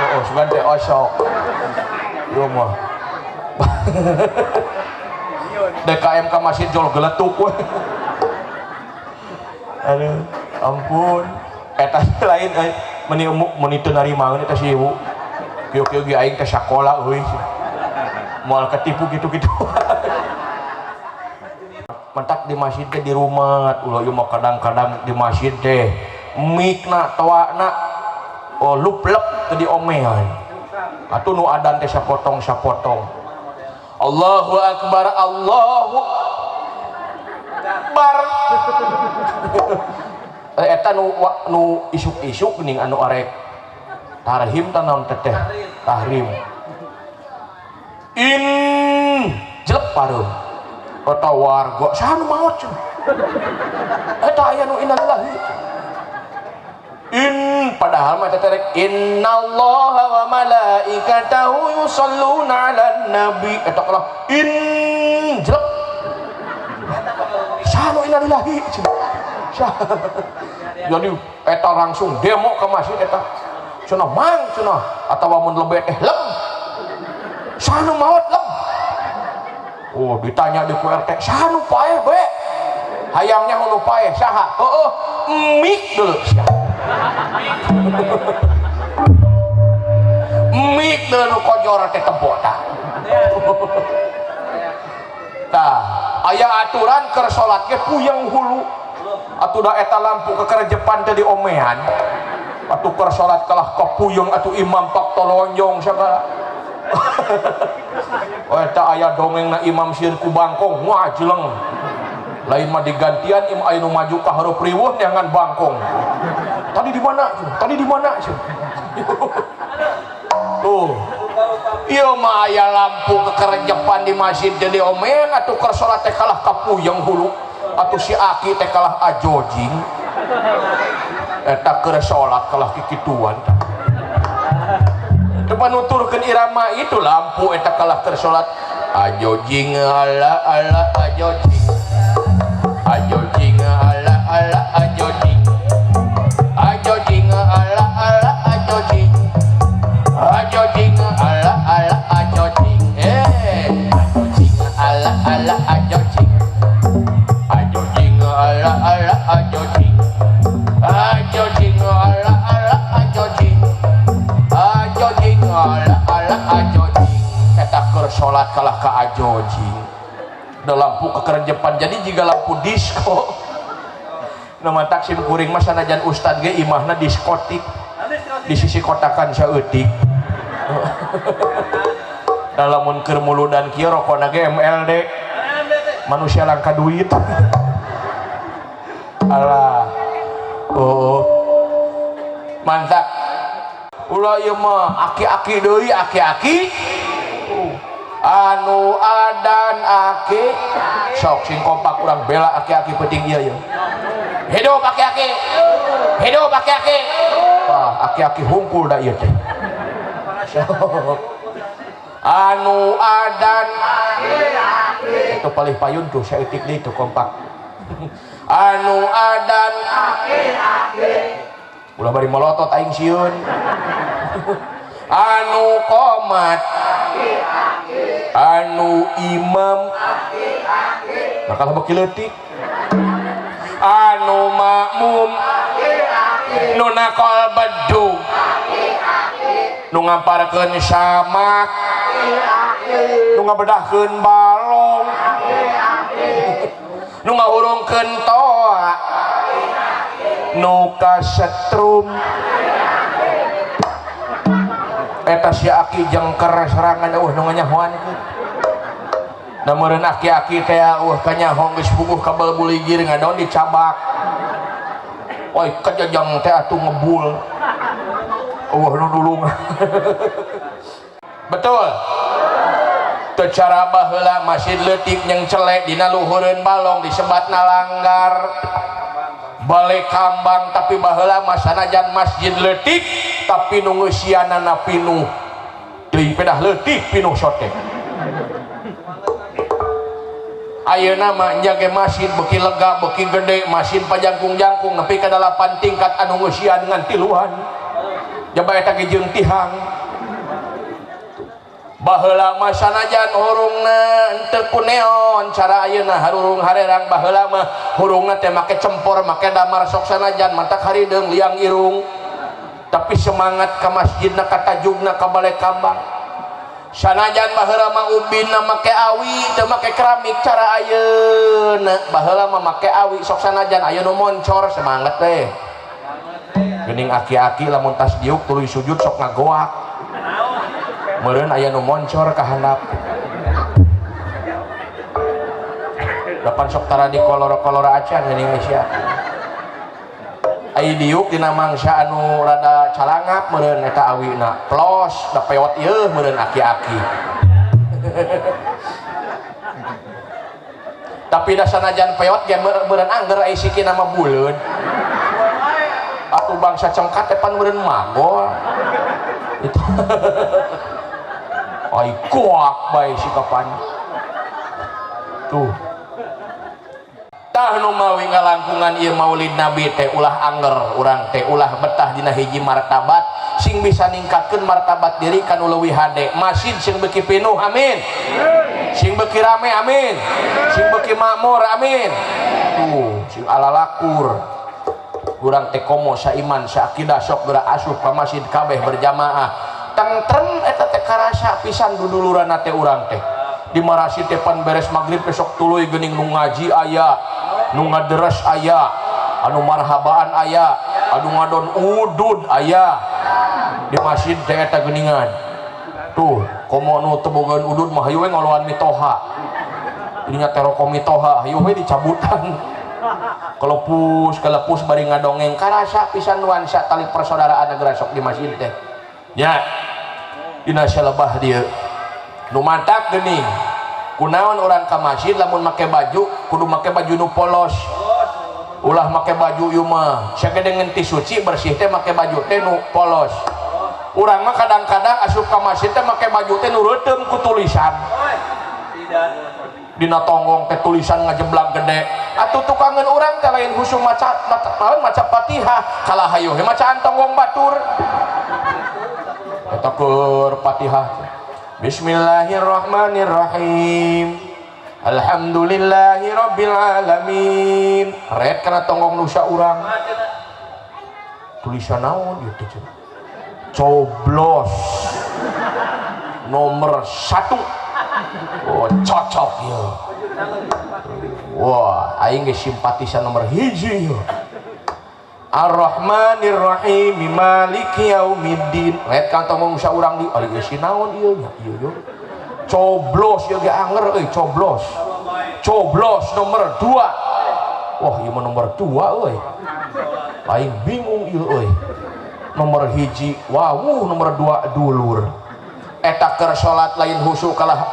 Oh, sugan teh osok. Ieu mah. DKM ka masjid jol geletuk we. Aduh, ampun. Eta lain euy, meuni meuni teu narimaeun eta si ibu. Kieu-kieu ge aing teh sakola euy. Moal ketipu gitu-gitu. Mentak di masjid teh di rumah, ulah ieu mah kadang-kadang di masjid teh mikna toana oh luplep teu diomean. Atuh nu adan teh sapotong-sapotong. Allahu akbar Allahu akbar. Eta nu isuk-isuk geuning anu arek tarhim tah naon teteh tahrim. In jelek pareum. Eta warga saha nu maot cenah. Eta aya nu innalillahi. In padahal mah eta teh rek innallaha wa malaikatahu yusholluna 'alan nabi. Eta kalah in jelek. Saha nu innalillahi cenah. Jadi eta langsung demo ke masjid eta. Cenah mang cenah atawa mun lebet teh lem. Saha nu maot lem. Oh ditanya di ku RT, saha nu paeh be? Hayangnya nu paeh saha? Heueuh, mik dulu sia. Mik dulu nu kojor teh tempo tah. Tah, aya aturan keur salat ge puyeng hulu. Atuh da eta lampu kekerejepan teh diomean. Atuh keur salat kalah kapuyeng atuh imam pak tolonjong sagala. Eta aya dongengna imam sieun ku bangkong ngajleng. Lain mah digantian im aya nu maju ka hareup riweuh neangan bangkong. Tadi di mana? Tadi di mana? Tuh. Ieu mah aya lampu kekerejepan di masjid teh diomean atuh keur salat teh kalah kapuyeng hulu. Atuh si aki teh kalah ajojing. Eta keur salat kalah kikituan tah. Teu nuturkeun irama itu lampu eta kalah keur salat ajojing ala ala ajojing. Ajojing ala ala ajojing. Ajojing ala ala ajojing. Ajojing ala ala ajojing. Ajojing ala ala ajojing. salat kalah ka ajojing da lampu kekerejepan jadi jiga lampu disko. Nama taksim kuring mah sanajan ustad ge imahna diskotik di sisi kotakan saeutik. Lamun keur muludan kieu rokona ge MLD, manusia langka duit. Alah, oh mantap. Ulah ieu mah aki-aki deui, aki-aki anu adan aki sok sing kompak urang bela aki-aki penting ieu ya. Hidup aki-aki, hidup aki-aki. Wah, aki-aki hungkul da ieu teh. Sok anu adan itu paling payun tuh saeutik deui tuh kompak. Anu adan ulah bari molotot aing sieun. Anu komat, anu imam, maka beki leutik, anu makmum, nu nakol bedug, nu ngamparkeun samak, nu ngabedahkeun balong, nu ngahurungkeun toa, nu kasetrum. Eta si aki jengker serangan eueuh nu nganyahoankeun. Da meureun aki-aki teh eueuh kanyaho geus puguh kabel buligir ngadon dicabak. Oi kajajang teh atuh ngebul. Eueuh nu nulungan. Betul. Teu cara baheula masjid leutik jeung celek dina luhureun balong disebatna langgar. Bale kambang, tapi baheula mah sanajan masjid leutik tapi nu ngeusianana pinuh. Teuing pedah leutik pinuh sote. Ayeuna mah jage masjid beuki lega beuki gede, masjid pajangkung-jangkung nepi ka 8 tingkat anu ngeusian ngan tiluan. Jaba eta ge jeung tihang. Baheula mah sanajan hurungna henteu ku neon cara ayeuna harurung harerang, baheula mah hurungna teh make cempor make damar sok sanajan matak harideung liang irung, tapi semangat ka masjidna ka tajugna ka bale kambang. Sanajan baheula mah ubinna make awi teu make keramik cara ayeuna, baheula mah make awi sok sanajan aya nu moncor semangat teh. Geuning aki-aki lamun tas diuk tuluy sujud sok ngagoak. Meureun aya nu moncor ka handap. Dapan sok tara di kolor-kolor acan geuning sia. Ai diuk dina mangsa anu rada calangap meureun eta awina. Plos da peot ieu meureun aki-aki. Tapi da sanajan peot ge meureun angger ai sikina mah buleud. Atuh bangsa cengkat teh pan meureun magol. Itu. Ai kuak bae sikapan. Tuh. Tah nu mawi ngalangkungan ieu maulid Nabi teh ulah anger urang teh ulah betah dina hiji martabat sing bisa ningkatkeun martabat diri ka nu leuwih hade. Masjid sing beuki pinuh amin. Sing beuki rame amin. Sing beuki makmur amin. Tuh sing alalakur. Urang teh komo saiman saakidah sok geura asup ka masjid kabeh berjamaah. Tengtrem eta teh karasa pisan duduluranna teh urang teh. Di marasi teh pan beres magrib besok tuluy geuning nu ngaji aya, nu ngaderes aya, anu marhabaan aya, anu ngadon udud aya. Di masjid teh eta geuningan. Tuh, komo nu teu bogaan udud mah hayu we ngoloan mitoha. Ininya teroko mitoha, hayu we dicabutan. Kelepus, kelepus bari ngadongeng karasa pisan nuansa tali persaudaraan negara sok di masjid teh. Nya. Dina salebah dieu. Nu mantak geuning. Kunaon urang ka masjid lamun make baju kudu make baju nu polos. Ulah make baju ieu mah. Sagede ngenti suci bersih teh make baju teh nu polos. Urang mah kadang-kadang asup ka masjid teh make baju teh nu reuteum ku tulisan. Dina tonggong teh tulisan ngajeblak gede. Atuh tukangeun urang teh lain khusus maca naon maca Fatihah, kalah hayu he macaan tonggong batur. Eta keur Fatihah. Bismillahirrahmanirrahim. Alhamdulillahi rabbil alamin. Red kana tonggong nusa urang. Tulisan naon ieu teh cenah? Coblos nomor 1. Oh, cocok ieu. Wah, aing ge simpatisan nomor hiji ieu. Ar-Rahmanir-Rahim Maliki Yaumiddin. Ret kantong ngomong saurang di ari geus naon ieu nya ieu yo. Coblos ieu ge anger euy, coblos. Coblos nomor 2. Wah, ieu mah nomor 2 euy. Aing bingung ieu euy. Nomor hiji wawuh, nomor 2 dulur. Eta keur salat lain husu kalah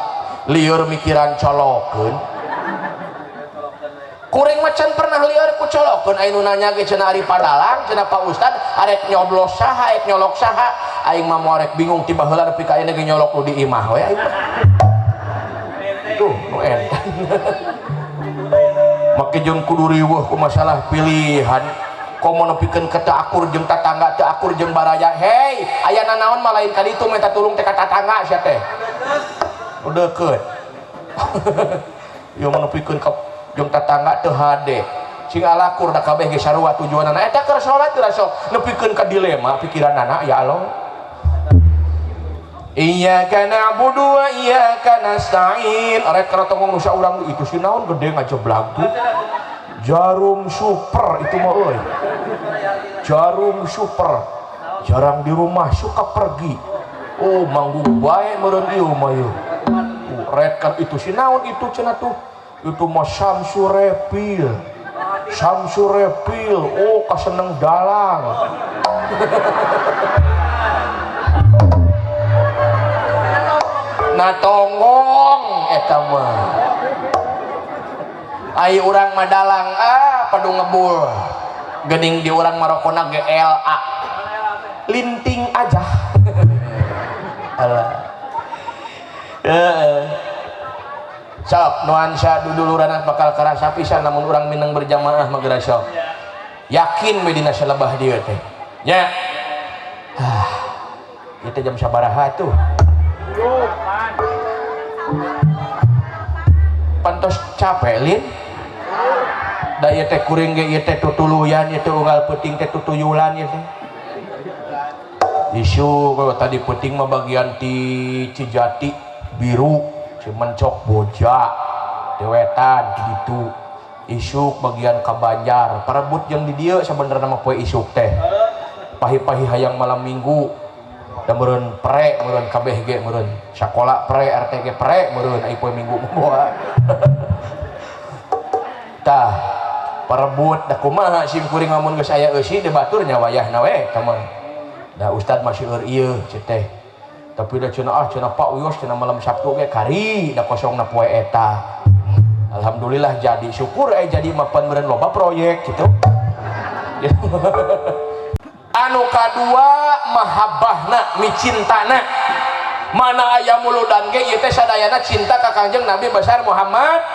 lieur mikiran colokeun. Kuring mah can pernah lieur ku colokeun, aya nu nanya ge cenah ari padalang cenah Pak Ustad arek nyoblos saha, arek nyolok saha. Aing mah moal rek bingung ti baheula nepi ka ayeuna ge nyolok nu di imah we aing mah. Tuh nu enten. Make jeung kudu riweuh ku masalah pilihan. Komo nepikeun ke teu akur jeung tatangga, teu akur jeung baraya. Hei, aya nanaon mah lain ka ditu minta tulung teh ka tatangga sia teh. Nu deukeut. Ieu mah nepikeun ka jeung tatangga teu hade. Sing alakur da kabeh ge sarua tujuanana. Eta keur salat teu sok nepikeun ka dilema pikiranana ya Allah. Iyyaka na'budu wa iyyaka nasta'in. Arek kana tongong nu saurang itu si naon gede ngajeblag tuh. Jarum super itu mah euy. Jarum super. Jarang di rumah, suka pergi. Oh, manggung bae meureun ieu mah ieu. Red kan itu si naon itu cenah tuh. Itu mah Samsu Repil. Samsu Repil. Oh, kaseneng dalang. Nah tonggong eta mah. Ai urang mah dalang ah padu ngebul. Geuning di urang marokona ge LA. Linting aja. Alah. Heeh. Sok nuansa duduluran bakal kerasa pisan lamun urang mineng berjamaah mah geura sok. Yakin we dina salebah dieu teh. Nya. Ah. Ieu teh jam sabaraha tuh? Pantos capek lin. Da ieu teh kuring ge ieu teh tutuluyan ieu teh unggal peuting teh tutuyulan ieu teh. Isu kalau tadi peuting mah bagian ti Cijati biru Cimencok Boja Dewetan gitu. Isuk bagian ka Banjar parebut jeung di dieu sabenerna mah poe isuk teh. Pahi-pahi hayang malam minggu da meureun pre meureun kabeh ge meureun sakola pre RT ge pre meureun ai poe minggu mah. Tah parebut da kumaha sim kuring lamun geus aya eusi di batur nya wayahna we eta mah. Da ustad masih eur ieu ceu teh. Tapi da cenah ah cenah Pak Uyos cenah malam Sabtu ge kari da kosongna poe eta. Alhamdulillah jadi syukur jadi mapan meureun loba proyek gitu. Anu kadua mahabbahna micintana. Mana aya muludan ge ieu teh sadayana cinta ka Kangjeng Nabi besar Muhammad.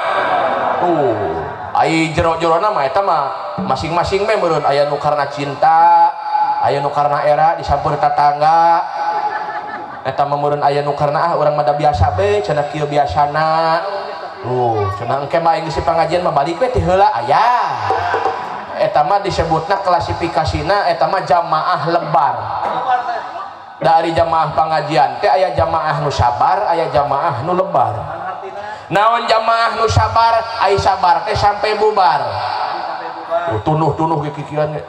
Tuh, ai jero-jerona mah eta mah masing-masing we meureun aya nu karena cinta, aya nu karena era disampeun tatangga. Eta mah meureun aya nu karena ah urang mah da biasa be cenah kieu biasana. Tuh, cenah engke mah aing geus pangajian mah balik we ti heula aya. Eta mah disebutna klasifikasina eta mah jamaah lebar. Dari jamaah pangajian teh aya jamaah nu sabar, aya jamaah nu lebar. Naon jamaah nu sabar? Ai sabar teh sampai bubar. Oh, tunuh-tunuh ge kikian ge.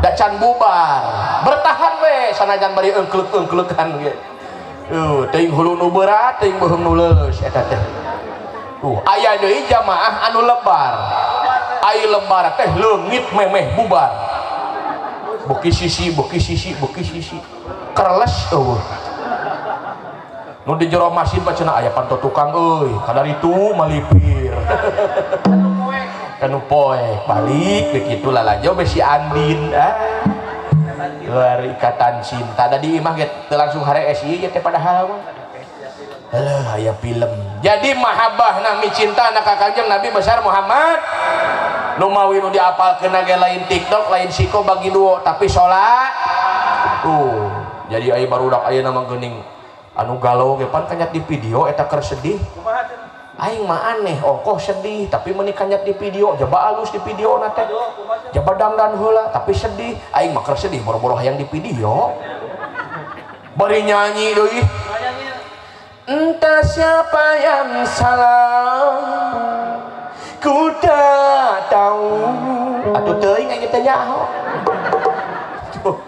Da can bubar, bertahan we sanajan bari eungkleuk-eungkleukan ge. Teuing hulu nu berat, teuing beuheung nu leuleus eta teh. Tuh, aya deui jamaah anu lebar. Ai lebar teh leungit memeh bubar. Beuki sisi, beuki sisi, beuki sisi. Kerles eueuh. Nu di jero masjid mah cenah aya panto tukang euy, kadaritu malipir. Kanu poek balik begitu lalajo be si Andin ah. Luar ikatan cinta da di imah ge teu langsung harees ieu teh padahal mah. Alah aya film. Jadi mahabbahna micinta na ka Kangjeng Nabi besar Muhammad. Nu mawi nu diapalkeun ge lain TikTok, lain siko bagi duo, tapi salat. Tuh, jadi aya barudak ayeuna mah geuning anu galau ge pan kanyat di video eta keur sedih. Aing mah aneh, ongkoh sedih tapi meuni kanyat di video, jaba alus di video na teh. Jaba dangdan heula tapi sedih. Aing mah keur sedih boro-boro hayang di video. Bari nyanyi deui. Entah siapa yang salah, ku tak tahu. Atuh teuing aing teh nyaho. Tuh.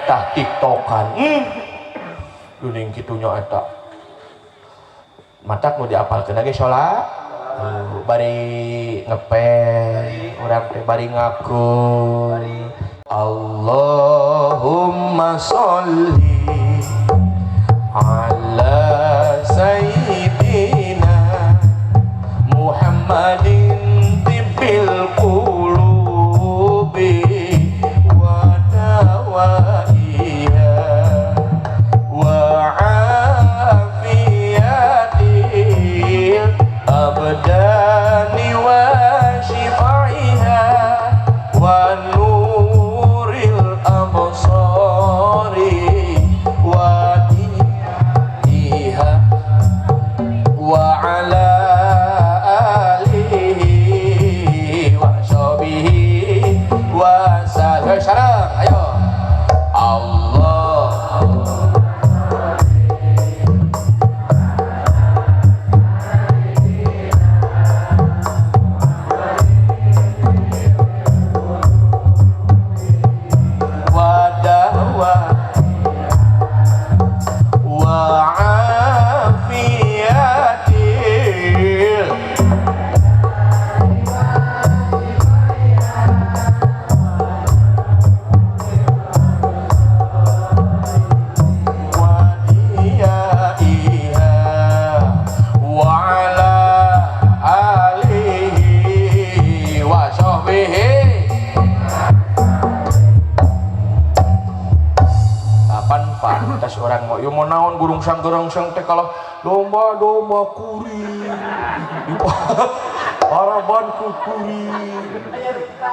Tah tiktokan. Geuning kitu nya eta. Matak nu diapalkeun ge salat. Bari ngepel, urang teh bari ngaku. Allahumma sholli ala sayyidina Muhammadin tibbil qulubi wa dawaiha wa afiyatil abdani wa shifaiha wa nuril absari wa diha wa ala alihi wa sahbihi wa sallam. Sareng ayo Allah. Wa dahwa wa afiyatil wa diyaiha wa ala alihi wa sahbihi. Kapan pantas orang mau ieu mau naon gurung sang gerengseng teh kalah domba-domba kuring paraban ku kuring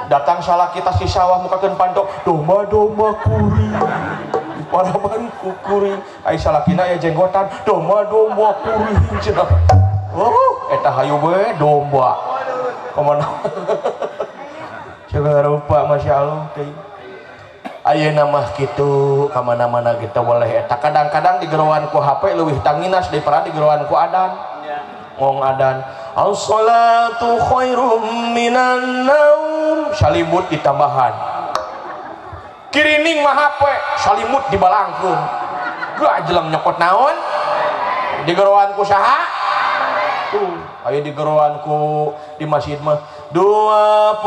datang salah kita si sawah mukakeun pantok domba-domba kuring paraban ku kuring ai salakina aya jenggotan domba-domba kuring cenah. Oh eta hayu we domba kemana coba rupa Masya Allah teh. Ayeuna mah kitu ka mana-mana kita boleh eta kadang-kadang digeroan ku HP leuwih tanginas daripada digeroan ku adan. Ngong adan as-salatu khairum minan naum salimut ditambahan kirining mah HP salimut dibalangkeun gak jeleng nyokot naon digeroan ku saha tuh aya digeroan ku di masjid mah 27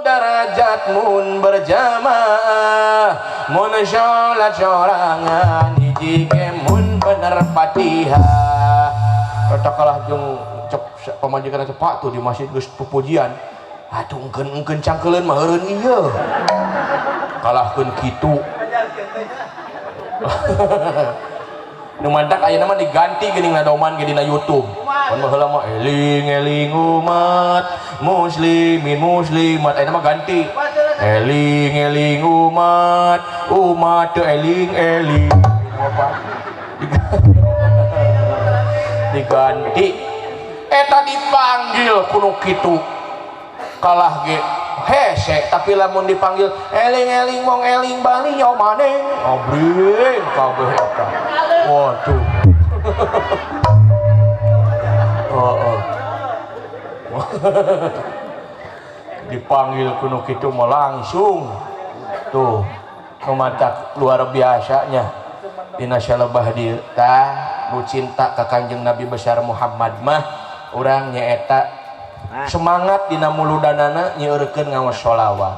derajat mun berjamaah mun sholat sorangan hiji ge mun bener Fatihah. Eta kalah jeung cek pamajikan cepat tuh di masjid geus pupujian atuh engkeun-engkeun cangkeuleun mah heureun ieu kalahkeun kitu. Nu mantak ayeuna mah diganti geuning nadoman ge dina YouTube. Mun baheula mah eling-eling umat muslimin muslimat ayeuna mah ganti eling-eling umat umat teu eling-eling diganti eta dipanggil kuno kitu kalah ge hese tapi lamun dipanggil eling-eling mong eling bali yo maneh abring kabeh eta waduh. Oh, oh. Dipanggil kuno kitu mah langsung tuh mematak luar biasanya dina salebah dieu tah nu cinta ka Kanjeng Nabi besar Muhammad mah urang nyaeta semangat dina muludanana nyeureurkeun ngaos sholawat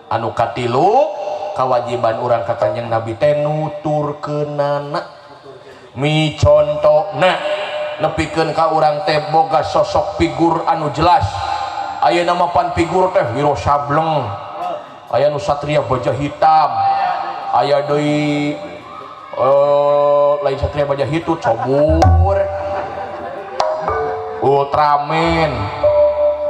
anu katilu kawajiban urang ka Kanjeng Nabi teh nuturkeunana mi contona nepikeun ka urang teh boga sosok figur anu jelas. Ayeuna mah pan figur teh Wiro Sableng aya nu Satria Baja Hitam aya deui lain Satria Baja Hitu cobur Ultraman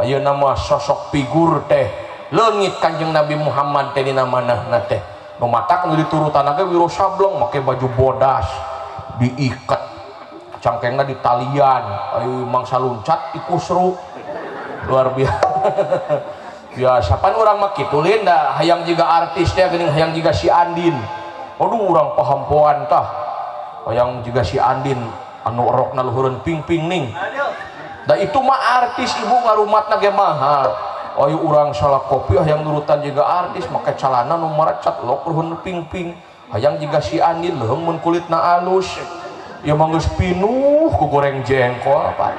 ayeuna mah sosok figur teh leungit Kanjeng Nabi Muhammad teh dina manahna teh nu matak nu diturutan ge Wiro Sableng make baju bodas diikat cangkengna ditalian ai mangsa luncat ikusru luar biasa. Biasa pan urang mah kitu lin da hayang jiga artis teh geuning hayang jiga si Andin Aduh urang pahampoan tah hayang juga si Andin anu rokna luhureun ping-ping ning. Da itu mah artis ibu ngarumatna ge mahal. Ayo urang salah kopi hayang nurutan juga artis make calana nu marecat lok luhurun ping-ping. Hayang juga si Andin leuheung mun kulitna alus. Ya mah geus pinuh ku goreng jengkol pan.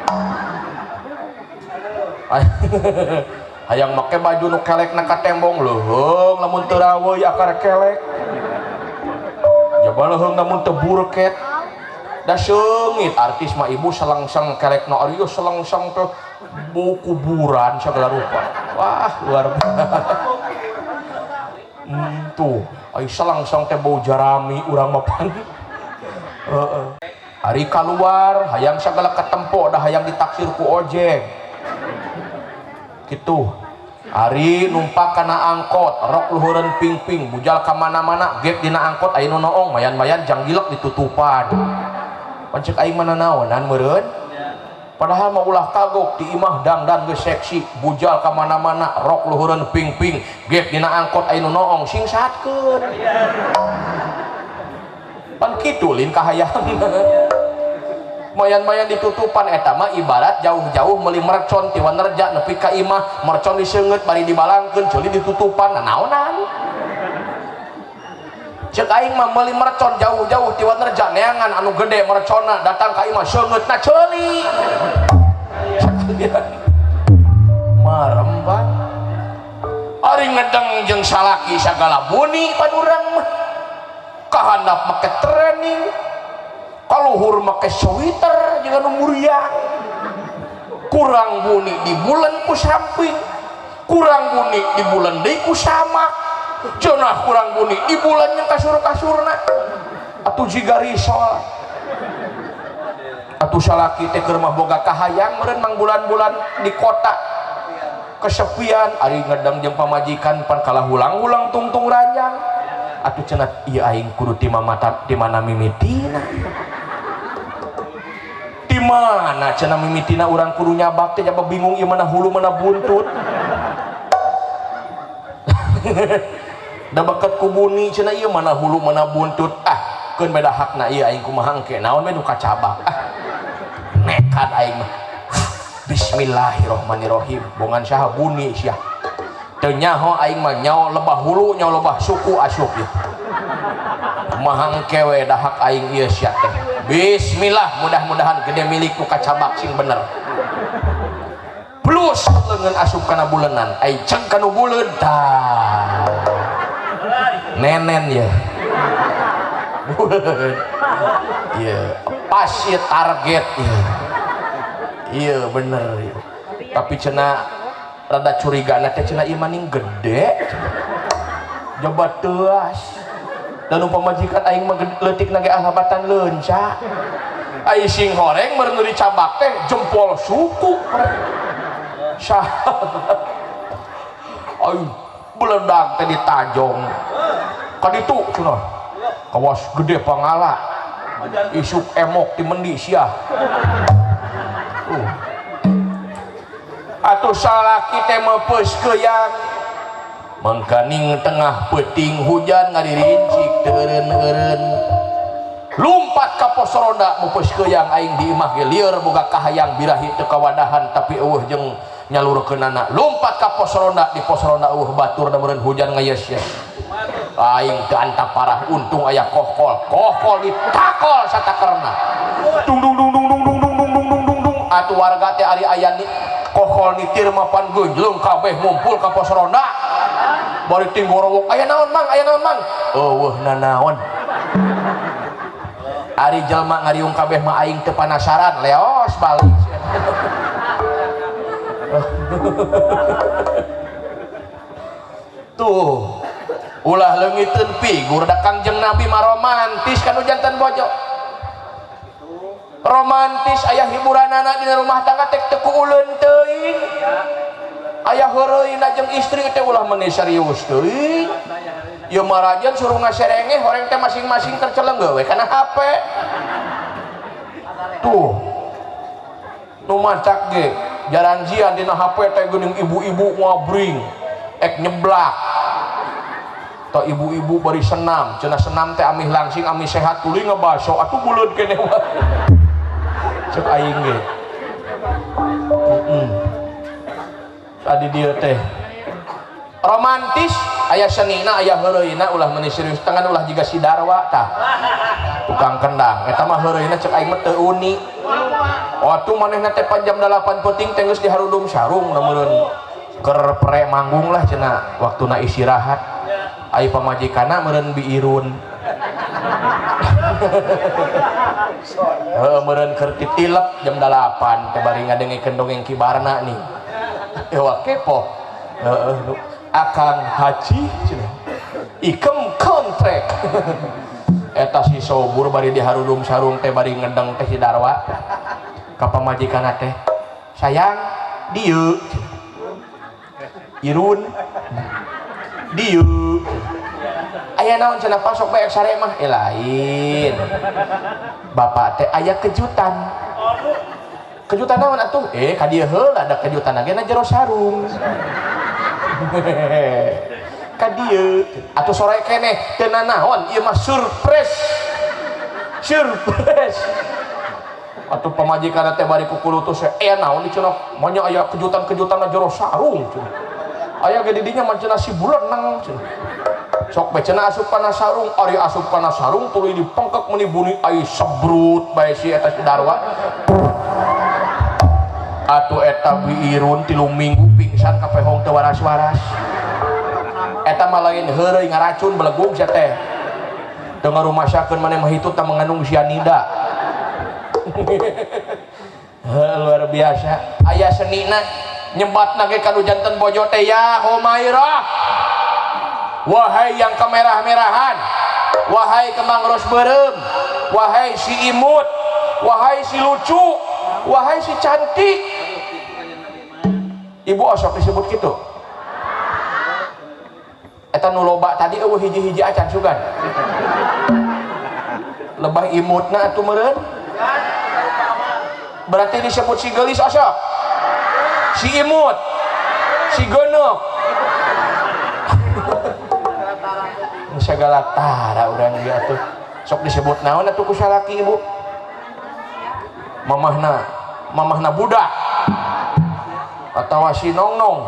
Hayang make baju nu kelekna ka tembong leuheung lamun teu raweuy akar kelek. Jaba leuheung lamun teu burket. Da seungit artis mah ibu selengseng kelekna ari selengseng teh bau kuburan segala rupa. Wah, luar biasa. Tuh, ai selengseng teh bau jarami urang mah pan. Heeh. Ari kaluar hayang segala ketempo dah hayang ditaksir ku ojek. Gitu. Ari numpak kana angkot, rok luhureun ping-ping, bujal ka mana-mana, gep dina angkot aya nu noong, mayan-mayan janggilek ditutupan. Pancek aing mana naonan meureun? Padahal mah ulah kagok di imah dangdan geus seksi, bujal ka mana-mana, rok luhureun ping-ping, gep dina angkot aya nu noong, sing saatkeun. Pan kitu lin kahayang. Mayan-mayan ditutupan eta mah ibarat jauh-jauh meuli mercon ti Wanerja nepi ka imah, mercon diseungeut bari dibalangkeun ceuli ditutupan, nah naonan. Cek aing mah meuli mercon jauh-jauh ti Wanerja neangan anu gede merconna datang ka imah seungeutna ceuli. Marem pan. Ari ngedeng jeung salaki sagala buni pan urang mah. Kahandap make training, kaluhur make sweater jeung anu muriang. Kurang buni di bulan ku samping, kurang buni di bulan deui ku samak. Cenah kurang buni di bulan yang kasur-kasurna. Atuh jiga risol. Atuh salaki teh keur mah boga kahayang meureun mang bulan-bulan di kota kesepian ari ngedeng jeung pamajikan pan kalah hulang-hulang tungtung ranjang. Atuh cenah ieu aing kudu ti mamata di mana mimitina. Di mana cenah mimitina urang kudu nyabak teh jaba bingung ieu mana hulu mana buntut. Da bakat ku buni cenah ieu mana hulu mana buntut. Ah, keun beda hakna ieu aing kumaha engke naon we nu kacabak. Ah, nekat aing mah. Bismillahirrahmanirrahim. Bongan saha buni sia. Teu nyaho aing mah nyaho lebah hulu nyaho lebah suku asup ieu. Kumaha engke we dahak aing ieu sia teh. Bismillah mudah-mudahan gede milik nu kacabak sing bener. Plus leungeun asup kana bulenan, ai ceng kanu buleun tah. Nenen ya. Buleun. Ieu pas ieu target ieu. Iya bener ieu. Tapi cenah rada curigana teh cenah ieu maning gede. Coba teuas. Dan pamajikan aing mah leutikna ge alhabatan leunca. Ai sing horeng meureun nu dicabak teh jempol suku. Sah. Ai beledag teh ditajong. Ka ditu cenah. Kawas gede pangala. Isuk emok ti mendi sia. Atuh salaki teh meupeus keuyang. Mangkaning tengah peuting hujan ngaririncik teu eureun-eureun. Lumpat ka pos ronda meupeus keuyang aing di imah ge lieur boga kahayang birahi teu kawadahan tapi eueuh jeung nyalurkeunana. Lumpat ka pos ronda di pos ronda eueuh batur da meureun hujan ngayes-yes. Aing teu antap parah untung aya kohkol. Kohkol ditakol satakerna. Dung dung dung dung dung dung dung dung dung dung dung dung. Atuh warga teh ari aya ni kohkol nitir mah pan geunjleung kabeh ngumpul ka pos ronda. Bari tinggorowok aya naon mang, aya naon mang. Eueuh nanaon. Ari jelema ngariung kabeh mah aing teu panasaran, leos balik. Tuh, ulah leungiteun figur da Kangjeng Nabi mah romantis kanu jantan bojo. Romantis aya hiburanana dina rumah tangga teh teu kuuleun teuing. Aya heureuyna jeung istri teh ulah meuni serius teuing. Ieu marajan suruh ngaserengeh horeng teh masing-masing terceleng we kana HP. Tuh. Nu matak ge jaranjian dina HP teh geuning ibu-ibu ngabring ek nyeblak. Atau ibu-ibu bari senam, cenah senam teh amih langsing amih sehat, tuluy ngebaso atuh buleud keneh wae. Cek aing ge. Tadi dia teh romantis aya senina aya heureuyna, ulah meuni serius tangan, ulah jiga si Darwa tah, tukang kendang eta mah heureuyna cek aing mah teu uni. Waktu manehna teh pan jam 8 peuting teh geus diharudum sarung na meureun keur pre manggung lah cenah, waktuna istirahat. Ai pamajikanna meureun biirun. Heuh, meureun keur titilep jam 8 teh bari ngadengekeun dongeng kibarna nih. Wah, kepo. Heeh, Akang Haji cenah. Ikem kontrek. Eta si sobur bari diharudum sarung teh bari ngedeng teh si Darwa. Ka pamajikanna teh, "Sayang, dieu." Irun. Dieu. Aya naon cenah, pasok bae sare mah? Eh, lain. Bapak teh aya kejutan. Kejutan naon atuh? Eh, ka dieu heula, ada kejutan lagi na jero sarung. Ka dieu atuh sore keneh, teu nanaon, ieu mah surprise. Surprise. Atuh pamajikan teh bari kukulutus, eh naon di cenah, manya aya kejutan-kejutan na jero sarung cenah. Aya ge di dinya mah cenah si bulan cenah. Sok bae cenah asup kana sarung, ari asup kana sarung tuluy dipengkek meuni buni ai sebrut bae si eta si Darwa. Atuh eta biirun 3 minggu pingsan kapehong teu waras-waras. Eta mah lain heureuy, ngaracun belegug sia teh. Teu ngarumasakeun maneh mah hitut tah mengandung sianida. Heuh, luar biasa. Aya senina nyebatna ge kanu janten bojo teh, ya Humairah. Wahai yang kemerah-merahan, wahai kembang ros beureum, wahai si imut, wahai si lucu, wahai si cantik. Ibu osok disebut gitu. Eta nu loba tadi eueuh hiji-hiji acan sugan. Lebah imutna atuh meureun. Berarti disebut si geulis osok. Si imut, si geuneuh. Segala tara urang ge atuh. Sok disebut naon atuh ku salaki ibu? Mamahna, mamahna budak. Atawa si nongnong.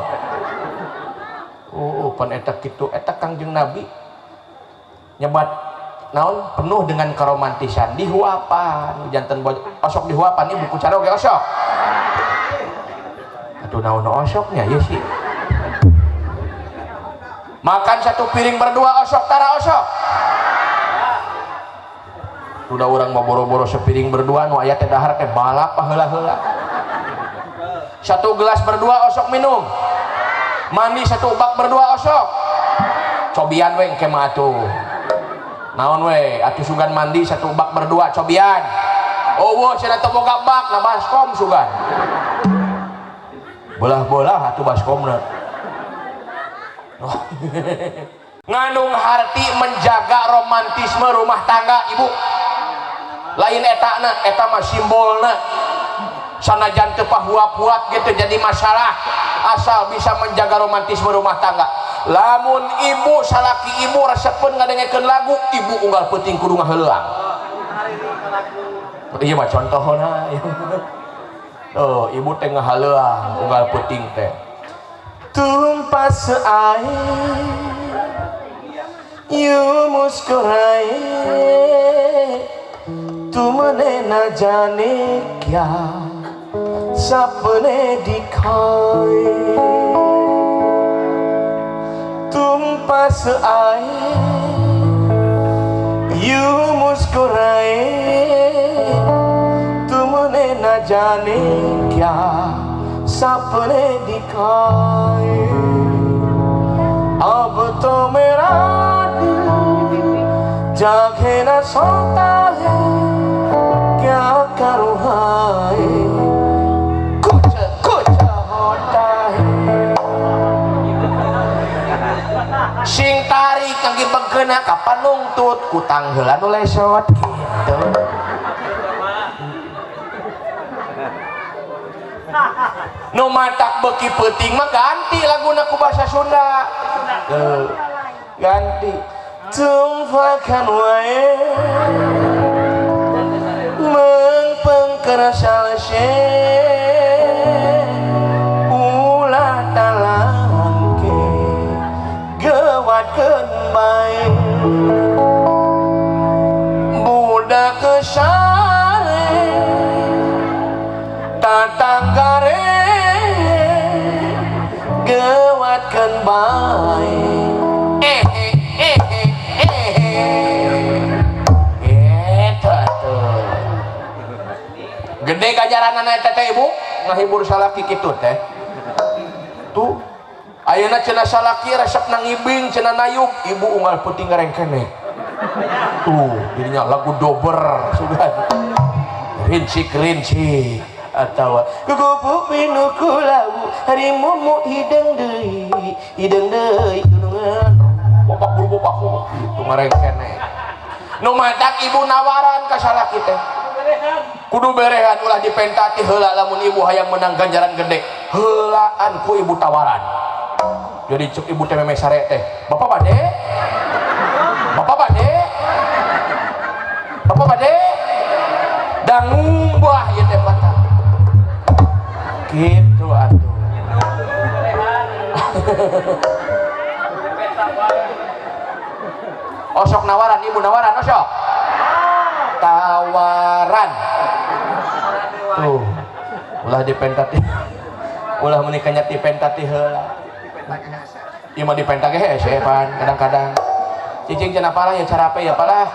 Oh, pan eta kitu, eta Kangjeng Nabi nyebat naon penuh dengan keromantisan, dihuapan janten bojo osok dihuapan ibu ku caroge osok. Aduh, naon osoknya ya sih. Makan satu piring berdua osok tara osok. Udah orang mau boro-boro sepiring berdua, nu aya teh dahar teh balap heula-heula. Satu gelas berdua osok minum. Mandi satu bak berdua osok. Cobian we engke mah atuh. Naon we atuh sugan mandi satu bak berdua cobian. Oh, wah cenah teu boga bak na baskom sugan. Belah-belah atuh baskomna. Ngandung harti menjaga romantisme rumah tangga ibu. Lain etana, eta mah simbolna. Sanajan teu pahuap-huap gitu jadi masalah, asal bisa menjaga romantisme rumah tangga. Lamun ibu salaki ibu resepeun ngadengekeun lagu, ibu unggal peuting kudu ngaheulang. Ieu mah contohna. Oh, ibu teh ngahaleuang unggal peuting teh. Tumpas air यूं मुस्कुराए, तुमने न जाने क्या सपने दिखाए। तुम पास आए यूं मुस्कुराए, तुमने न जाने क्या सपने दिखाए। अब तो मेरा दिल जागे न सोता है, क्या करूँ हाय, कुछ कुछ होता है। Sing tarik kangge bengkeuna kapan nungtut kutang heula nu lesot gitu. Nu matak beuki peuting mah ganti laguna ku bahasa Sunda. Ganti tumpakan wae mengpengker salse ulah talangke gewatkeun bae budak sare tatanggare gewatkeun bae eh eh eh eh eh eta tuh gede ganjaranana eta teh ibu ngahibur salaki kitu teh tuh. Ayeuna cenah salaki resep nangibing, cenah nayub ibu unggal peuting ngarengkene tuh jadinya lagu dober sugan rincik-rincik atau kukupu pinu kulawu harimumu hideng deui hideng deui dunungan bopak buru bopak itu ngarengkene. Nu matak ibu nawaran ka salaki teh kudu berehan, ulah dipentati heula. Lamun ibu hayang menang ganjaran gede, heulaan ku ibu tawaran. Jadi cek ibu teh meme sare teh, "Bapak bade, bapak bade, bapak bade dangumbah ieu teh patah." Gitu atuh. Osok nawaran ibu, nawaran, osok tawaran tuh, ulah dipentati, ulah menikahnya dipentati heula. Ieu mah dipenta ge hese pan kadang-kadang. Cicing cenah palah ya carape ya palah.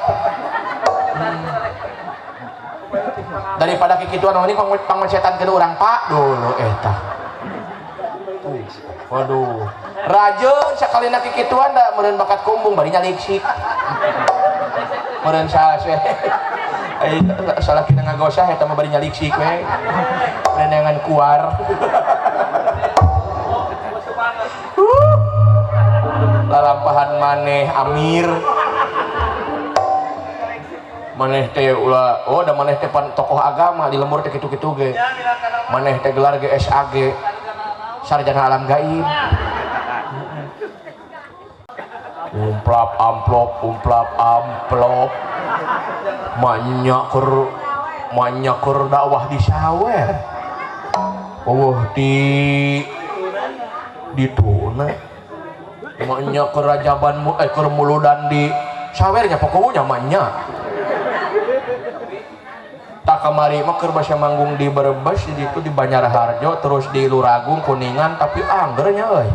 Daripada kikituan ini pangmencetan ke urang pak dulu eta. Waduh, rajeun sakalina kikituan da meureun bakat kumbung bari nyaliksik. Meureun sase. Ai salakina ngagosah eta mah bari nyaliksik we. Neneangan kuar. Lalampahan maneh Amir. Maneh teh ulah, oh da maneh teh pan tokoh agama di lembur teh kitu-kitu ge. Maneh teh gelar ge SAG. Sarjana alam gaib. Umplap amplop, umplap amplop. Manya keur dakwah di sawer. Oh di dituna. Manya keur rajaban keur muludan di sawernya pokoknya manya. Tak kamari mah keur basa manggung di Brebes, di itu di Banjarharjo, terus di Luragung, Kuningan, tapi anggernya euy.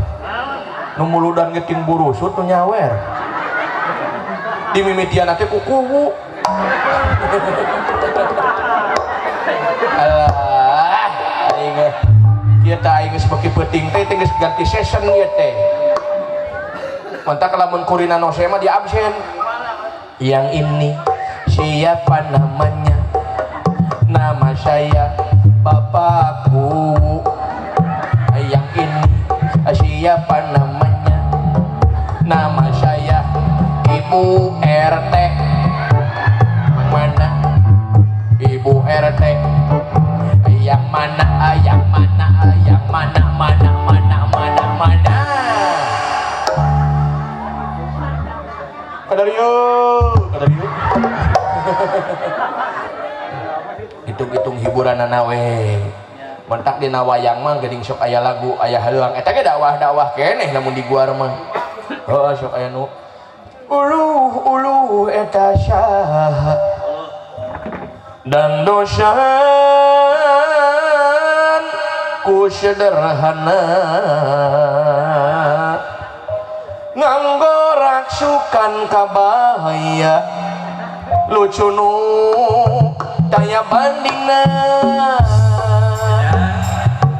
Nu muludan ge ting burusut nu nyawer. Di mimitian teh kukuwu. Alah, aing kieu teh aing geus beuki peuting teh geus ganti season ieu teh. Mantak lamun kurina nose mah di absen. Yang ini siapa namanya? Nama saya bapakku. Yang ini siapa namanya? Nama saya Ibu RT. Mana Ibu RT? Yang mana? Yang mana? Yang mana? Mana? Mana? Mana? Mana? Kadarieu, kadarieu. Hitung-hitung hiburan we. Mentak dina wayang mah geuning sok aya lagu, aya haleuang eta ge dakwah-dakwah keneh lamun di guar mah. Heuh sok aya nu uluh uluh eta saha dan dosan ku sederhana nganggo raksukan kabaya lucu nu daya bandingna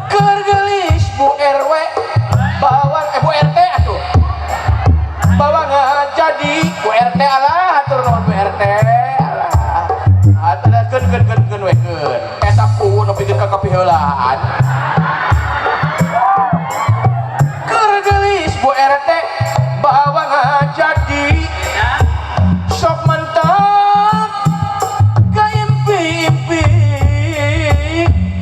keur geulis Bu RW bawang Bu RT atuh bawang jadi Bu RT alah atur nuhun Bu RT alah atuh keun keun keun keun we keun eta ku nepikeun ka kapiheulaan keur geulis Bu RT bawang jadi sok mantap ka impi-impi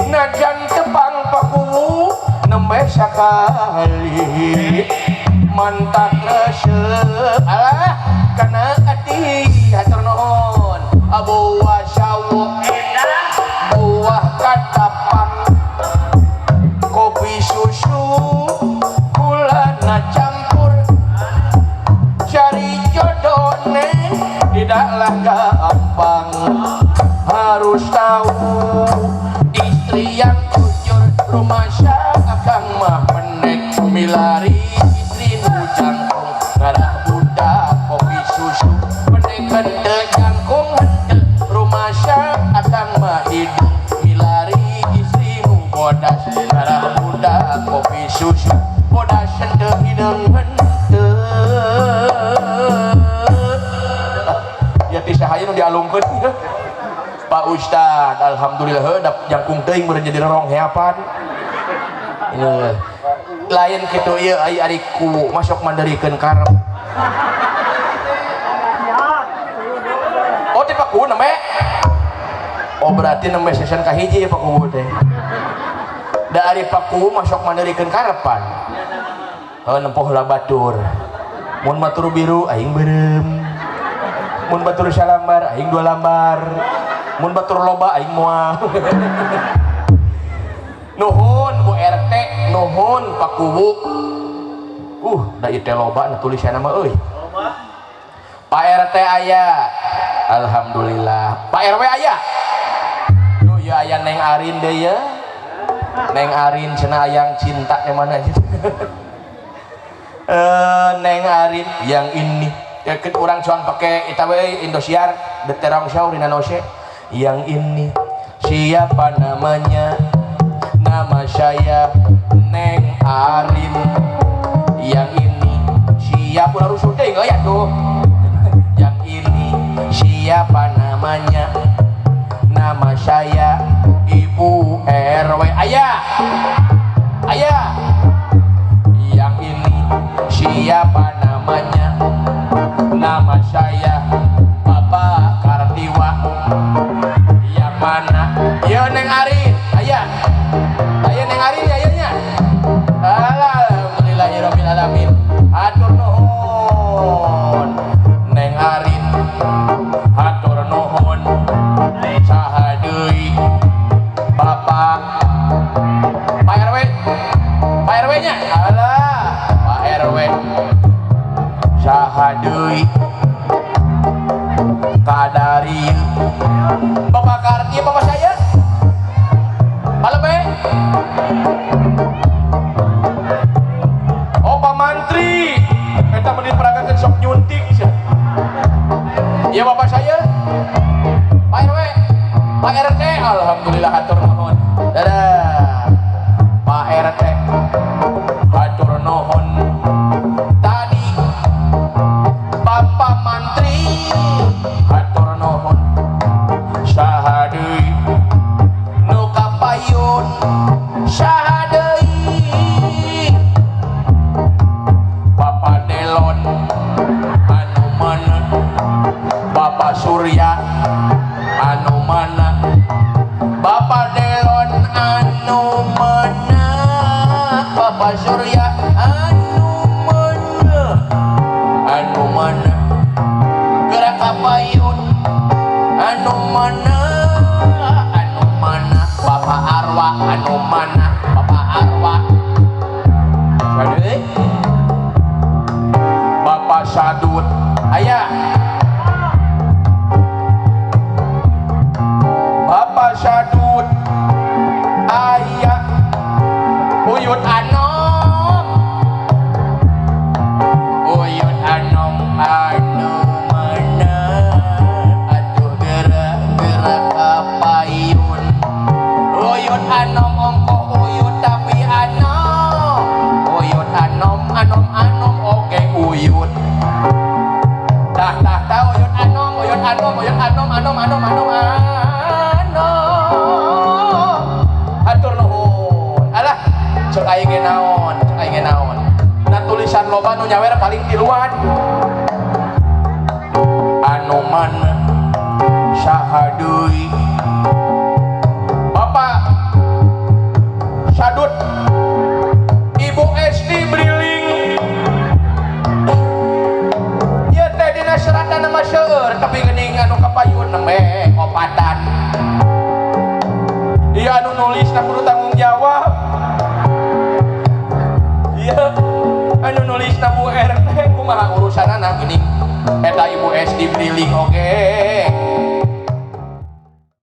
najan tepang pakuwu nembe sakali Mantak resep alah kana ati hatur nuhun. Buah sawo, buah katapang, kopi susu gulana campur. Cari jodoh neng tidaklah gampang, harus tahu istri yang jujur. Rumah akang mah pendek, milari istri nu jangkung, ngarah budak kopi susu. Pendek henteu, jangkung henteu, rumah akang mah hidung, milari istri nu bodas, ngarah budak kopi susu. Bodas henteu, hideung henteu. Ya ti saha nu dialungkeun ya? Pak Ustad, alhamdulillah heuh da jangkung teuing meureun jadi rorong heapan. Ini lain kitu ieu ai ari ku masuk manderikeun karep. Oh, ti Pak Kuwu nembe. Oh, berarti nembe season kahiji ya Pak Kuwu teh. Da ari Pak Kuwu masuk manderikeun karepan. Heuh nempoh lah batur. Mun batur biru aing beureum. Mun batur salambar aing dua lambar. Mun batur loba aing moal. Nuhun Bu RT, nuhun Pak Kuwu. Da ieu teh loba na tulisanna mah euy. Pak RT aya. Alhamdulillah. Pak RW aya. Duh, ya aya Neng Arin deui ya. Neng Arin cenah ayang cinta yang mana gitu. Neng Arin yang ini ya ke orang cuang pakai eta we Indosiar deterang show dina nose. Yang ini siapa namanya? Nama saya Neng Arin. Yang ini siapa? Ulah rusuh teh ya tuh. Yang ini siapa namanya? Nama saya Ibu RW. Ayah, ayah. Yang ini siapa namanya? Nama saya Bapak Kartiwa. Yang mana? Ya Neng Arin. Ayah, ayah Neng Arin ya ayahnya. Alhamdulillahirabbil alamin. Hatur nuhun Neng Arin, hatur nuhun. Saha deui? Bapak Pak RW, Pak RW nya. Alah, Pak RW. Saha deui? Kadari Bapak Karti, bapak saya Halo be. Oh, Pak Mantri eta mah diperagakeun sok nyuntik sia. Ya bapak saya Pak RW, Pak RT, alhamdulillah hatur nuhun. Dadah Pak RT, hatur nuhun. Tadi Bapak Mantri, hatur nuhun. Saha deui nu kapayun? Saha deui? Bapak Delon anu mana? Bapak Surya anu mana? Bapak Delon anu mana? Bapak Surya anu mana? Anu mana gerak kapayun? Anu mana? Anu mana? Bapak Arwa anu mana? Bapak Arwa. Jadi Bapak Sadut ayah. Bapak Sadut ayah. Uyut Anom, Uyut Anom anu mana? Atuh gerak-gerak kapayun. Uyut Anom ongko uyut tapi anom. Uyut Anom, anom anom oke uyut. Tah tah tah uyut Anom, uyut Anom, uyut Anom, anom anom anom anom. Hatur nuhun. Alah, cek aing ge naon, cek aing ge naon. Nah tulisan loba nu nyawer paling tiluan. Anu mana? Saha deui? Bapak Sadut, Ibu Esti Briling. mah seueur, tapi geuning anu kapayun nembe opatan. Iya, anu nulis na kudu tanggung jawab. Iya, anu nulis na Bu RT, kumaha urusanana geuning eta Ibu SD beliling oge.